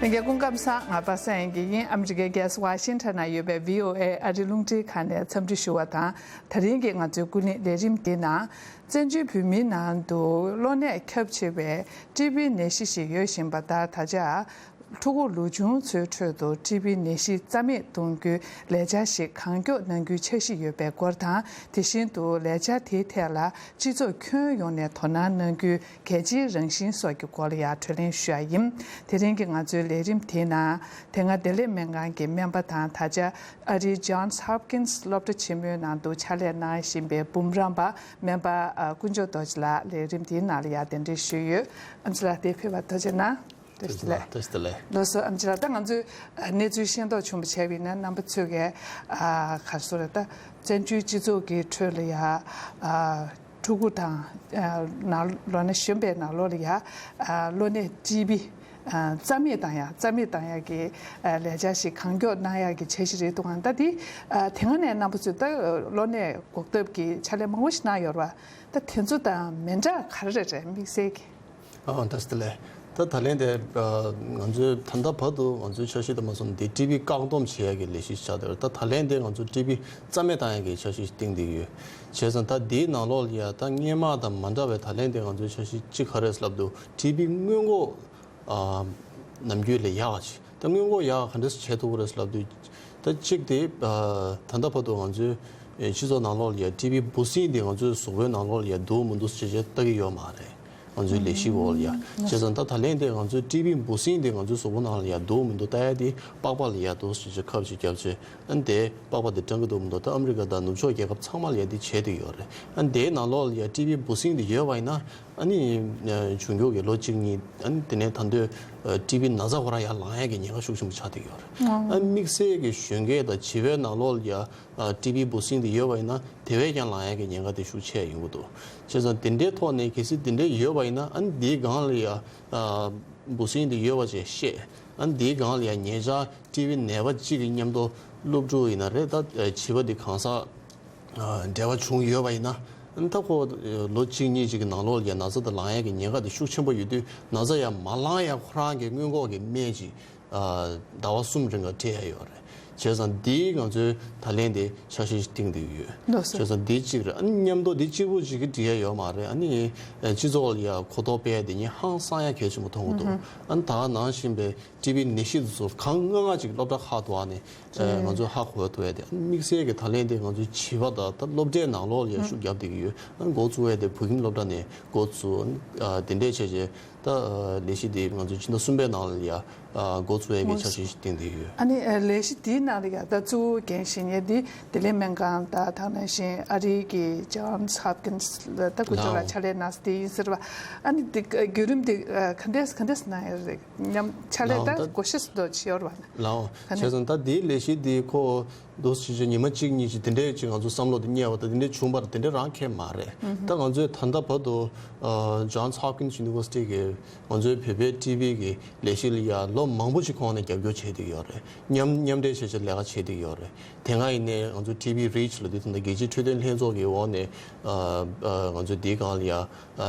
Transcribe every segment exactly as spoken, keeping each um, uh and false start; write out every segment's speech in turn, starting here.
ལྷན་རྒྱས་སྐུ་ཁམས་བཟང་། ང་པ་སངས་དབྱངས་སྐྱིད་ཡིན། ཨ་མི་རི་ཀའི་རྒྱལ་ས་ཝ་ཤིང་ཊོན་ན་ཡོད་པའི་བྷི་ཨོ་ཨེ་ཨ་རི་རླུང་འཕྲིན་ཁང་ནས་འཚམས་འདྲི་ཞུ་བ་དང་། དེ་རིང་གི་ང་ཚོའི་ཀུན་གླེང་ལས་རིམ་དེའི་ནང་། བཙན་བྱོལ་བོད་མིའི་ནང་དུ་གློ་ནད་ཁྱབ་ཆེ་བའི་ཊི་བི་ནད་གཞི་ཞིག་ཡོད་བཞིན་པ་ལྟར། ད་ཆ་ཕྲུ་གུ་ལོ་ཆུང་ཚོའི་ཁྲོད་དུ་ཊི་བི་ནད་གཞི་རྩ་མེད་གཏོང་རྒྱུའི་ལས་འཆར་ཞིག་གང་མགྱོགས་གནང་རྒྱུའི་འཆར་གཞི་ཡོད་པའི་སྐོར་དང་། དེ་བཞིན་དུ་ལས་འཆར་དེའི་ཐད་ལ་སྤྱི་ཚོགས་ཁྱོན་ཡོངས་ནས་དོ་སྣང་གནང་རྒྱུའི་གལ་ཆེའི་རང་བཞིན་སོགས་ཀྱི་སྐོར་ལ་ཡང་གྲོས་གླེང་ཞུ་ཡ་ཡིན། དེ་རིང་གི་ང་ཚོའི་ལས་རིམ་དེའི་ནང་། དེ་སྔ་བདེ་ལེགས་སྨན་ཁང་གི་སྨན་པ་དང་། ད་ཆ་ཨ་རིའི་Johns Hopkins སློབ་གྲྭ་ཆེན་མོའི་ནང་དུ་ཕྱག་ལས་གནང་བཞིན་པའི་འབུམ་རམས་པ་སྨན་པ་ཨ་དཀོན་མཆོག་རྡོ་རྗེ་ལགས་ལས་རིམ་དེའི་ནང་ལ་ཡང་གདན་འདྲེན་ཞུས་ཡོད། ཨ་མཆོག་ལགས་དེ་ཕེབས་པར་ཐུགས་རྗེ་གནང་། བཀྲ་ཤིས་བདེ་ལེགས། བཀྲ་ཤིས་བདེ་ལེགས། ལགས་སོ། ཨ་མཆོག་ལགས། ད་ང་ཚོས་ཨ་གནས་ཚུལ་ཤེས་རྟོགས་བྱུང་བ་བྱས་པ་ཡིན་ན། རྣམ་པ་ཚོས་ཀྱིས་ཨ་ག་རེ་ཟེར་དགོས་རེད། ད་བཙན་བྱོལ་སྤྱི་ཚོགས་ཀྱི་ཁྲོད་ལ་ཡ་ཨ་ཕྲུ་གུ་དང་ཨ་ནང་ལོ་ན་གཞོན་པའི་ནང་ལོགས་ལ་ཡ་ཨ་གློ་ནད་ཊི་བི་ཨ་རྩ་མེད་བཏང་ཡ། རྩ་མེད་བཏང་ཡ་གི་ཨ་ལས་འཆར་ཞིག་གང་མགྱོགས་གནང་ཡ་གི་འཆར་གཞི་རེད་འདུག་ག། ད་འདི་ཨ་དེ་སྔ་ནས་རྣམ་པ་ཚོས་ད་གློ་ནད་འགོག་ཐབས་ཀྱི་ཕྱག་ལས་མང་པོ་ཞིག་གནང་ཡོད་རེད་པ། ད་དེ་ཚོ་དང་མི་འདྲ་ག་རེ་རེད་རེད། དམིགས་བསལ་གྱི། ཨ་ཨ་ད་སྟེ་ལས། ད་ད་ལན་དེ་ཨ་ང་ཚོའི་ད་ལྟ་བར་དུ་ང་ཚོའི་འཆར་གཞི་དེ་མ་སོང་དེ་ཊི་བི་བཀག་སྡོམ་བྱེད་ཡ་གི་ལས་གཞི་ཆགས་བསྡད་ཡོད། ད་ད་ལན་དེ་ང་ཚོ་ཊི་བི་རྩ་མེད་བཏང་ཡ་གི་འཆར་གཞི་ཞིག་བཏིང་བསྡད་ཡོད། བྱས་ཙང་ད་དེའི་ནང་ལོགས་ལ་ཡ་ད་སྔོན་མ་དང་མ་འདྲ་བའི་ད་ལན་དེ་ང་ཚོའི་འཆར་གཞི་གཅིག་ག་རེ་ལབ་དུས་ཊི་བི་སྔོན་འགོག་ཨ་ནམ་རྒྱུན་ལས་ཡག་ཅིག་ད་སྔོན་འགོག་ཡག་ག་འདྲས་བྱེད་ཐུབ་ཀྱི་རེད་ལབ་དུས། ད་གཅིག་དེ་ཨ་ད་ལྟ་བར་དུ་ང་ཚོའི་ཨེ་སྤྱི་ཚོགས་ནང་ལོགས་ལ་ཡ་ཊི་བི་འབུ་སྲིན་དེ་ང་ཚོའི་གཟུགས་པོའི་ནང་ལོགས་ལ་ཡ་འདུག་མི་འདུག་ཅེས་བྱས་ལྟ་གི་ཡོད་མ་རེད། ང་ཚོའི་ལས་གཞི་འོག་ལ་ཡ། བྱས་ཙང་ད་ད་ལན་དེ་ང་ཚོའི་ཊི་བི་འབུ་སྲིན་དེ་ང་ཚོའི་གཟུགས་པོ་ནང་ལ་ཡ་འདུག་མི་འདུག་ལྟ་ཡ་དེ་པགས་པ་ལ་ཡ་འདུག་ཅེས་བྱས་ཁབ་ཅིག་བརྒྱབ་བྱས། ཨ་ནི་དེ་པགས་པ་དེ་སྐྲངས་ཀྱི་འདུག་མི་འདུག་ད་ཨ་མི་རི་ཀ་དང་ནུབ་ཕྱོགས་རྒྱལ་ཁབ་ཚང་མ་ལ་ཡ་དེ་བྱས་བསྡད་ཡོད་རེད། ཨ་ནི་དེའི་ནང་ལོགས་ལ་ཡ་ཊི་བི་འབུ་སྲིན་དེ་ཡོད་པ་ཡིན་ན། ཨ་ནི་འབྱུང་འགྱུར་གྱི་ལོ་གཅིག་གཉིས། ཨ་ནི་དེ་ནས་ད་དུང་ཊི་བི་ན་ཚ་ཁོ་རང་ཡར་ལངས་ཡ་གི་ཉེན་ཁ་ཤུགས་ཆེན་པོ་ཆགས་བསྡད་ཡོད་རེད། ཨ་ནི་དམིགས་བསལ་གྱི་གཞོན་སྐྱེས་དང་བྱིས་པའི་ནང་ལོགས་ལ་ཡ་ཊི་བི་འབུ་སྲིན་དེ་ཡོད་པ་ཡིན་ན་དེ་བས་ཀྱང་ལངས་ཡ་གི་ཉེན་ཁ་དེ་ཤུགས་ཆེ་ཡོང་གི་འདུག་བྱས་ཙང་དེ་འདྲའི་ཐོག་ནས་གལ་སྲིད་དེ་འདྲའི་ཡོད་པ་ཡིན་ན། ཨ་ནི་དེའི་སྒང་ལ་ཡ་འབུ་སྲིན་དེ་ཡོད་པ་ཅིག་ཤེས། ཨ་ནི་དེའི་སྒང་ལ་ཡ་ཉེ་ཆར་ཊི་བི་ནད་པ་གཅིག་གི་མཉམ་དུ་སློབ་ཕྲུག་ཡིན་ན་རེད། ད་བྱིས་པ་དེ་གང་ཟག་འབྲེལ་བ་བྱུང་ཡོད་པ་ཡིན་ན། ད་ཁོ་ལོ་གཅིག་གཉིས་ཅིག་གི་ནང་ལོགས་ལ་ན་ཚ་དེ་ལངས་ཡག་གི་ཉེན་ཁ་དེ་ཤུགས་ཆེན་པོ་ཡོད་དུས། ན་ཚ་ཡང་མ་ལངས་ཡག་ཁོ་རང་གི་སྔོན་འགོག་གི་སྨན་ཅིག་ཟླ་བ་གསུམ་རིང་ག་སྤྲད་ཡ་ཡོད་རེད། བྱས་ཙང་འདིའི་ང་ཚོའི་ད་ལན་དེ་འཆར་གཞི་ཞིག་བཏིང་བསྡད་ཡོད། ལགས་སོ། བྱས་ཙང་འདི་གཅིག་རེད། ཨ་ནི་མཉམ་དུ་འདི་གཅིག་པུ་ཅིག་གིས་འགྲིག་ཡ་ཡོད་མ་རེད། ཨ་ནི་སྤྱི་ཚོགས་ལ་ཡ་གོ་རྟོགས་སྤེལ་ཡ་དེ་ཉིད་ཧང་སང་ཡ་གལ་ཆེན་པོ་མཐོང་གི་འདུག་ཨ་ནི་ད་ག་ནང་བཞིན་པའི་ཊི་བི་ནད་གཞི་དེ་ཚོ་གང་ང་ང་ཅིག་སློབ་གྲྭ་ཁག་ཏུ་ཨ་ནི་ཨེ་ང་ཚོས་ཧ་གོ་ཐུབ་ཡ་དེ། དམིགས་བསལ་གྱི་ད་ལན་དེ་ང་ཚོའི་བྱིས་པ་དང་ད་སློབ་གྲྭའི་ནང་ལོགས་ལ་ཡ་ཤུགས་རྒྱབ་བསྡད་ཀྱི་ཡོད། ཨ་ནི་འགོ་བཙུགས་ཡ་དེ་བུ་ཁྱིམ་སློབ་གྲྭ་ནས་འགོ་བཙུགས། ཨ་དེ་འདྲས་བྱས་བྱས་ད་ལས་གཞི་དེ་ང་ཚོས་ཕྱི་ཟླ་གསུམ་པའི་ནང་ལ་ཡ་འགོ་བཙུགས་ཡ་གི་འཆར་གཞི་ཞིག་བཏིང་བསྡད་ཡོད། ཨ་ནི་ལས་གཞི་དེའི་ནང་ལ་ཡ་ད་གཙོ་བོ་འགན་བཞེས་མཁན་དེ་བདེ་ལེགས་སྨན་ཁང་དང་། ད་ནང་བཞིན་ཨ་རིའི་གི་Johns Hopkins ལ་ད་སྐུ་ཞབས་ལགས་ཕྱག་ལས་གནང་ས་དེ་ཡིན་ཟེར་བ། ཨ་ནི་དེ་བརྒྱུད་རིམ་དེ་ག་འདྲས་ག་འདྲས་གནང་ཡ་རེད། མཉམ་ཕྱག་ལས་ལའོ། ད་ད་བགོ་བཤའ་སུ་འདོགས་བྱས་ཡོད་རེད་པ། ལའོ། ག་ནས། བྱས་ཙང་ད་དེའི་ལས་གཞི་འདི་ཁོ་འདུག་སེ་བྱས་ཉི་མ་གཅིག་གཉིས་ཅིག་དེ་འདྲས་ཅིག་ང་ཚོ་བསམ་བློ་དེ་གཉེར་བ་དང་དེ་འདྲས་བྱུང་བར་དེ་འདྲས་རང་ཁེལ་མ་རེད། ད་ང་ཚོས་ད་ལྟ་བར་དུ་ཨ་Johns Hopkins University གི་ང་ཚོའི་བོད་པའི་ཊི་བི་གི་ལས་གཞི་ལ་ཡ་ལོ་མང་པོ་ཞིག་གོང་ནས་རྒྱབ་སྐྱོར་བྱས་བསྡད་ཡོད་རེད། མཉམ་མཉམ་འབྲེལ་བྱས་བྱས་ལས་ཀ་བྱས་བསྡད་ཡོད་རེད། དེ་སྔ་ཡིན་ནའི་ང་ཚོ་ཊི་བི་རིཆ་ལབ་དུས་ད་ལྟ་རྒྱལ་སྤྱིའི་འཕྲོད་བསྟེན་ལྷན་ཚོགས་ཀྱི་འོག་ནས་ཨ་ཨ་ང་ཚོས་དེའི་སྒང་ལ་ཡ་ཨ་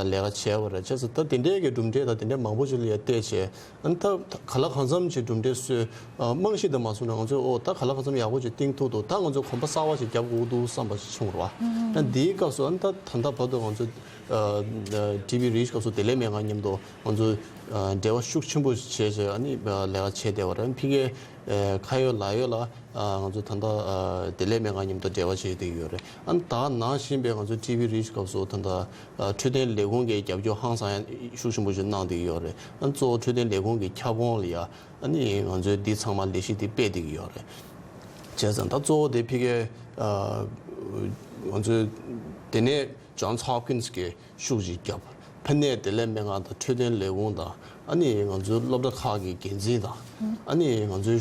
ལས་ཀ་བྱས་པ་རེད། བྱས་ཙང་ད་དེ་འདྲའི་གི་གྲུབ་འབྲས་དང་དེ་འདྲའི་མང་པོ་ཞིག་ལ་ཡ་བལྟས་བྱས། ཨ་ནི་ད་ག་ལ་གང་འཚམ་ཅིག་གྲུབ་འབྲས་སོས། ཨ་རྨང་གཞི་དེ་མ་བཟུང་ན་ང་ཚོས་ཨོ་ད་ག་ལ་གང་འཚམ་ཡག་པོ་ཅིག་བཏིང་ཐུབ་འདུག་ད་ང་ཚོས་གོམ་པ་གསར་པ་ཞིག་རྒྱབ་དགོས་འདུག་བསམ་པ་ཞིག་བྱུང་རེད་པ། ཨ་ནི་དེའི་སྐབས་སུ་ཨ་ནི་ད་ད་ལྟ་བར་དུ་ང་ཚོས་ཨ་ཨ་ཊི་བི་རིཆ་སྐབས་སུ་བདེ་ལེགས་སྨན་ཁང་མཉམ་དུ་ང་ཚོས་ཨ་འབྲེལ་བ་ཤུགས་ཆེན་པོ་བྱས་བྱས་ཨ་ནི་ཨ་ལས་ཀ་བྱས་བསྡད་པ་རེད། ཕ་གིའི་ཨ་ཁ་ཡོད་ལག་ཡོད་ལ་ཨ་ང་ཚོ་ད་ལྟ་ཨ་བདེ་ལེགས་སྨན་ཁང་མཉམ་དུ་འབྲེལ་བ་བྱས་བསྡད་ཀྱི་ཡོད་རེད། ཨ་ནི་ད་ནང་བཞིན་པའི་ང་ཚོ་ཊི་བི་རིཆ་སྐབས་སུ་ད་ལྟ་ཨ་འཕྲོད་བསྟེན་ལས་ཁུངས་ཀྱི་རྒྱབ་སྐྱོར་ཧང་སང་ཡ་ཤུགས་ཆེན་པོ་ཞིག་གནང་བསྡད་ཀྱི་ཡོད་རེད། ཨ་ནི་གཙོ་བོ་འཕྲོད་བསྟེན་ལས་ཁུངས་ཀྱི་ཁྱབ་ཁོངས་ལ་ཡ་ཨ་ནི་ང་ཚོས་འདི་ཚང་མ་ལས་གཞི་འདི་སྤེལ་བསྡད་ཀྱི་ཡོད་རེད། བྱས་ཙང་ད་གཙོ་བོ་དེ་ཕ་གིའི་ཨ་ང་ཚོས་དེ་ནས་Johns Hopkins གི་ཤུགས་ཅིག་བརྒྱབ། ཕ་ནས་བདེ་ལེགས་སྨན་ཁང་དང་འཕྲོད་བསྟེན་ལས་ཁུངས་དང་ཨ་ནི་ང་ཚོའི་སློབ་གྲྭ་ཁག་གི་འགན་འཛིན་དང་ཨ་ནི་ང་ཚོའི་ཨ་